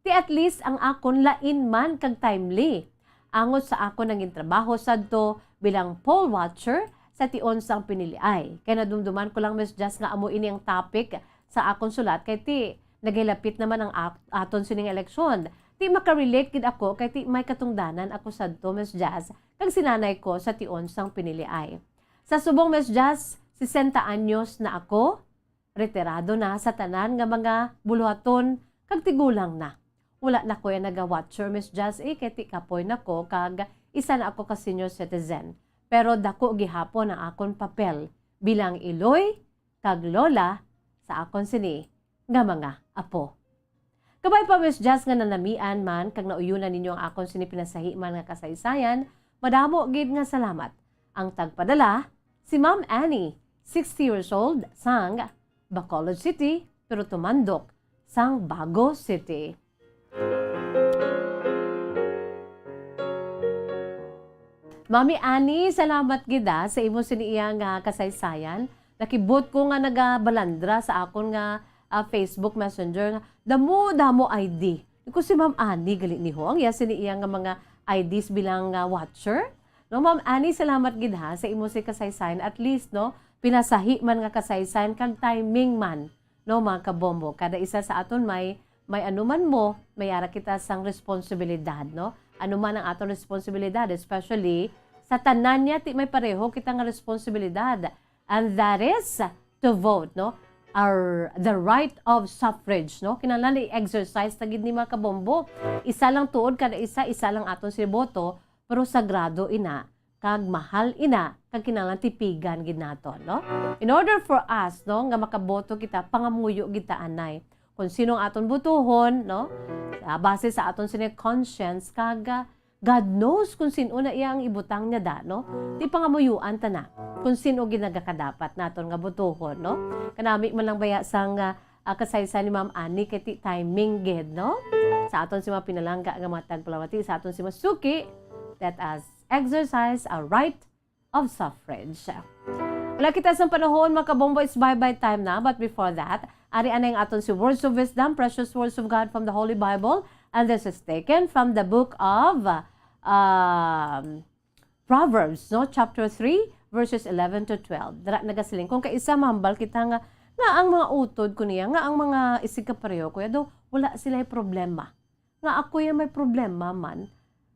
Ti at least ang akon lain man kag timely. Angot sa akon nangin trabaho sadto bilang poll watcher sa tion sang piniliay. Kay nadumduman ko lang, Miss Jazz, nga amo ini ang topic sa akon sulat, kay ti nagahilapit naman ang ak-, aton sining eleksyon. Ti makarelate gid ako, kay ti may katungdanan ako sadto, Miss Jazz, kag si nanay ko sa tion sang piniliay. Sa subong, Miss Jazz, sesenta anyos na ako, retirado na sa tanan nga mga buluhaton kag tigulang na. Wala na ko ya naga-watcher, Miss Jazz, eh, kay ti kapoy na ko kag isa na ako ka senior citizen. Pero dako gihapon ang akon papel bilang iloy kag lola sa akon sini nga mga apo. Kabay pa, Miss Jazz, nga nanamian man kag nauyunan ninyo ang akon sini pinasahiman nga kasaysayan, madamo gid nga salamat. Ang tagpadala, si Ma'am Annie, sixty years old, sang Bacolod City, pero tumandok sang Bago City. Mami Annie, salamat gid, ah, sa imo sini iya nga kasaysayan. Nakibot ko nga nagabalandra sa akon nga, ah, Facebook Messenger nga damo-damo I D. Ko si Ma'am Annie gali ni ho, ang iya sini iya nga mga I Ds bilang, ah, watcher. No, Ma'am Annie, salamat gid ha sa imo si kasaysayan. At least, no, pinasahi man nga kasaysayan kag timing man, no, mga kabombo. Kada isa sa aton may, may ano man mo, may ara kita sang responsibilidad, no? Ano man ang aton responsibilidad, especially sa tanan niya, ti may pareho kita nga responsibilidad. And that is to vote, no? Our, the right of suffrage, no? Kinahanglan i-exercise ta gid ni, mga kabombo. Isa lang tuod kada isa, isa lang aton si boto, pero sagrado ina, kag mahal ina, kag kinahanglan tipigan gid naton, no? In order for us, no, nga makaboto kita, pangamuyo gid ta anay. Kung sino ang aton botohon, no? Ah, base sa aton sini conscience, kag, ah, God knows kung sin-o na iya ang ibutang niya da, no? Ti pangamuyuan ta na kung sin-o gid nagakadapat naton nga botohon, no? Kanami man lang baya sang, ah, ah, kasaysayan ni Ma'am Annie kay ti timing gid, no? Sa aton si mga pinalangga nga mga tagpalamati, sa aton si mga suki, let us exercise our right of suffrage. Wala kita sang panahon, mga kabombo, it's bye-bye time na. But before that, ari anay ang aton si Words of Wisdom, Precious Words of God from the Holy Bible. And this is taken from the book of, um, Proverbs, no? Chapter three, verses eleven to twelve. Dira nagasiling, kung kaisa mahambal kita nga, nga ang mga utod ko niya, nga ang mga isigkapareho ko, daw, wala sila'y problema. Nga ako yung may problema man.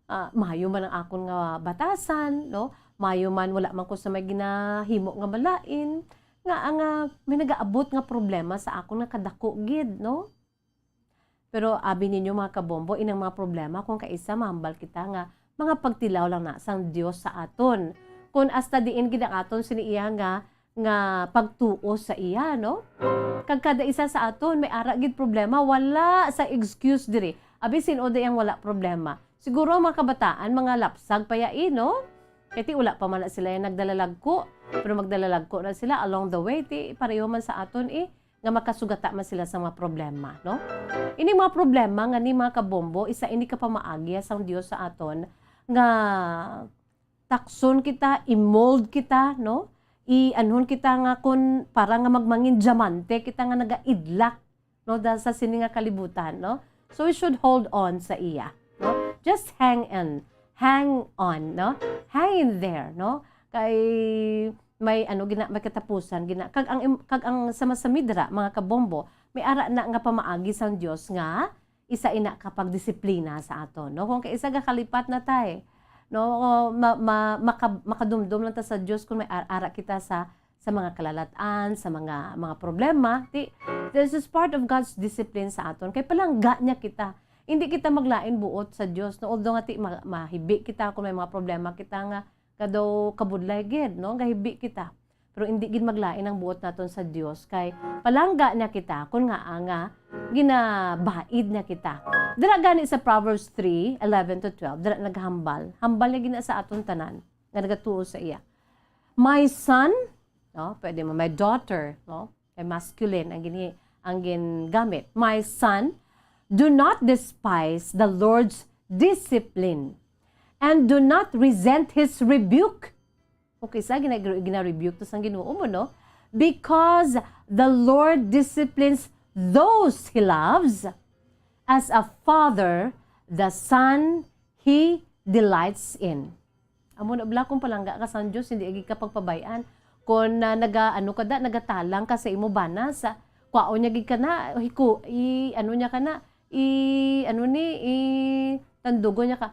Ah, mayo man ang akon nga batasan, no? Mayo man, wala man ko sa may ginahimo nga malain. Nga ang, ah, may nagaabot nga problema sa akon nga kadako gid, no? Pero abi ninyo, mga kabombo, inang mga problema kung kaisa mahambal kita nga mga pagtilaw lang na sang Dios sa aton. Kung hasta diin gid ang aton sini iya nga, nga pagtuo sa iya, no? Kag kada isa sa aton may ara gid problema, wala sa excuse diri. Abi, sin-o di ang wala problema? Siguro ang mga kabataan, mga lapsag pa ya, eh, no? Kay ti wala pa man na sila yung nagdalalagko, pero magdalalagko na sila along the way, ti pareho man sa aton, eh, nga makasugata man sila sa mga problema, no? Ini mga problema nga ni, mga kabombo, isa ini ka pamaagi sang Dios sa aton nga takson kita, i-mold kita, no? I-anhon kita nga kun para nga magmangin diamante kita nga nagaidlak, no, da sa sini nga kalibutan, no? So we should hold on sa iya, no? Just hang in, hang on, no? Hang in there, no? Kay may ano gina, may katapusan gina. Kag ang im-, kag ang sa masamidra, mga kabombo, may ara na nga pamaagi sang Dios nga isa ina ka pagdisiplina sa aton, no? Kung kaisa gakalipat na tay, no, ma-, ma-, maka-, makadumdom lang ta sa Dios kung may ar-, ara kita sa, sa mga kalalat-an, sa mga, mga problema. Ti, this is part of God's discipline sa aton. Kay palangga niya kita. Hindi kita maglain buot sa Dios, no? Although nga ti ma-, mahibi kita kung may mga problema kita nga kadaw kabudlay gid, no? Gahibi kita. Pero hindi gid maglain ang buot naton sa Dios, kay palangga niya kita, kun ngaa nga ginabaid niya kita. Dira gani sa Proverbs three, eleven to twelve, dira naghambal. Hambal niya gina sa aton tanan nga nagatuo sa iya. "My son," no? Pwede mo, "My daughter," no? Kay masculine ang gini-, ang gingamit. "My son, do not despise the Lord's discipline, and do not resent his rebuke." Okay, sa gina-, gina-rebuke to sang Ginoo mo, no? "Because the Lord disciplines those he loves, as a father the son he delights in." Amo na bala, kung palangga ka sang Dios, hindi agi ka pagpabay-an. Kung, ah, naga-, ano ka da, nagatalang ka sa imo bana, sa, kwaon niya gid ka na, hiku-, i-, ano niya ka na, i-, ano ni, i-, tandugon niya ka.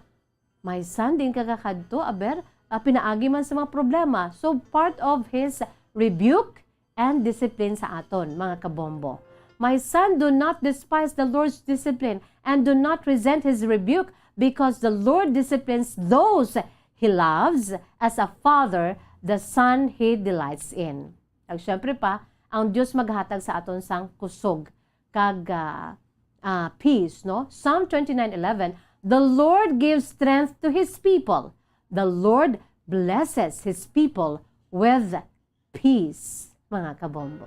"My son, diin ka kakadto?" Aber, ah, pinaagi man sa mga problema. So, part of his rebuke and discipline sa aton, mga kabombo. "My son, do not despise the Lord's discipline, and do not resent his rebuke, because the Lord disciplines those he loves, as a father the son he delights in." Kag syempre pa, ang Dios maghatag sa aton sang kusog kag, ah, ah, peace, no? Psalm twenty-nine eleven, "The Lord gives strength to his people. The Lord blesses his people with peace," mga kabombo.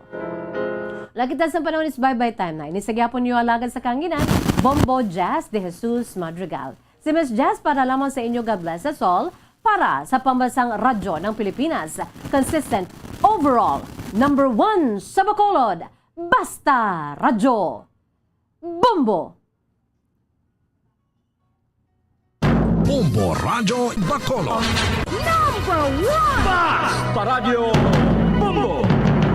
Lakita sang panahon is bye-bye time na. Ini sa gyapon niyo alagad sa kahanginan, Bombo Jazz de Jesus Madrigal. Si Miss Jazz para lamang sa inyo, God bless us all, para sa Pambansang Radyo ng Pilipinas. Consistent, overall, number one sa Bacolod. Basta Radyo. Bombo! Bombo Radyo Bacolod. Number one! Basta Radyo!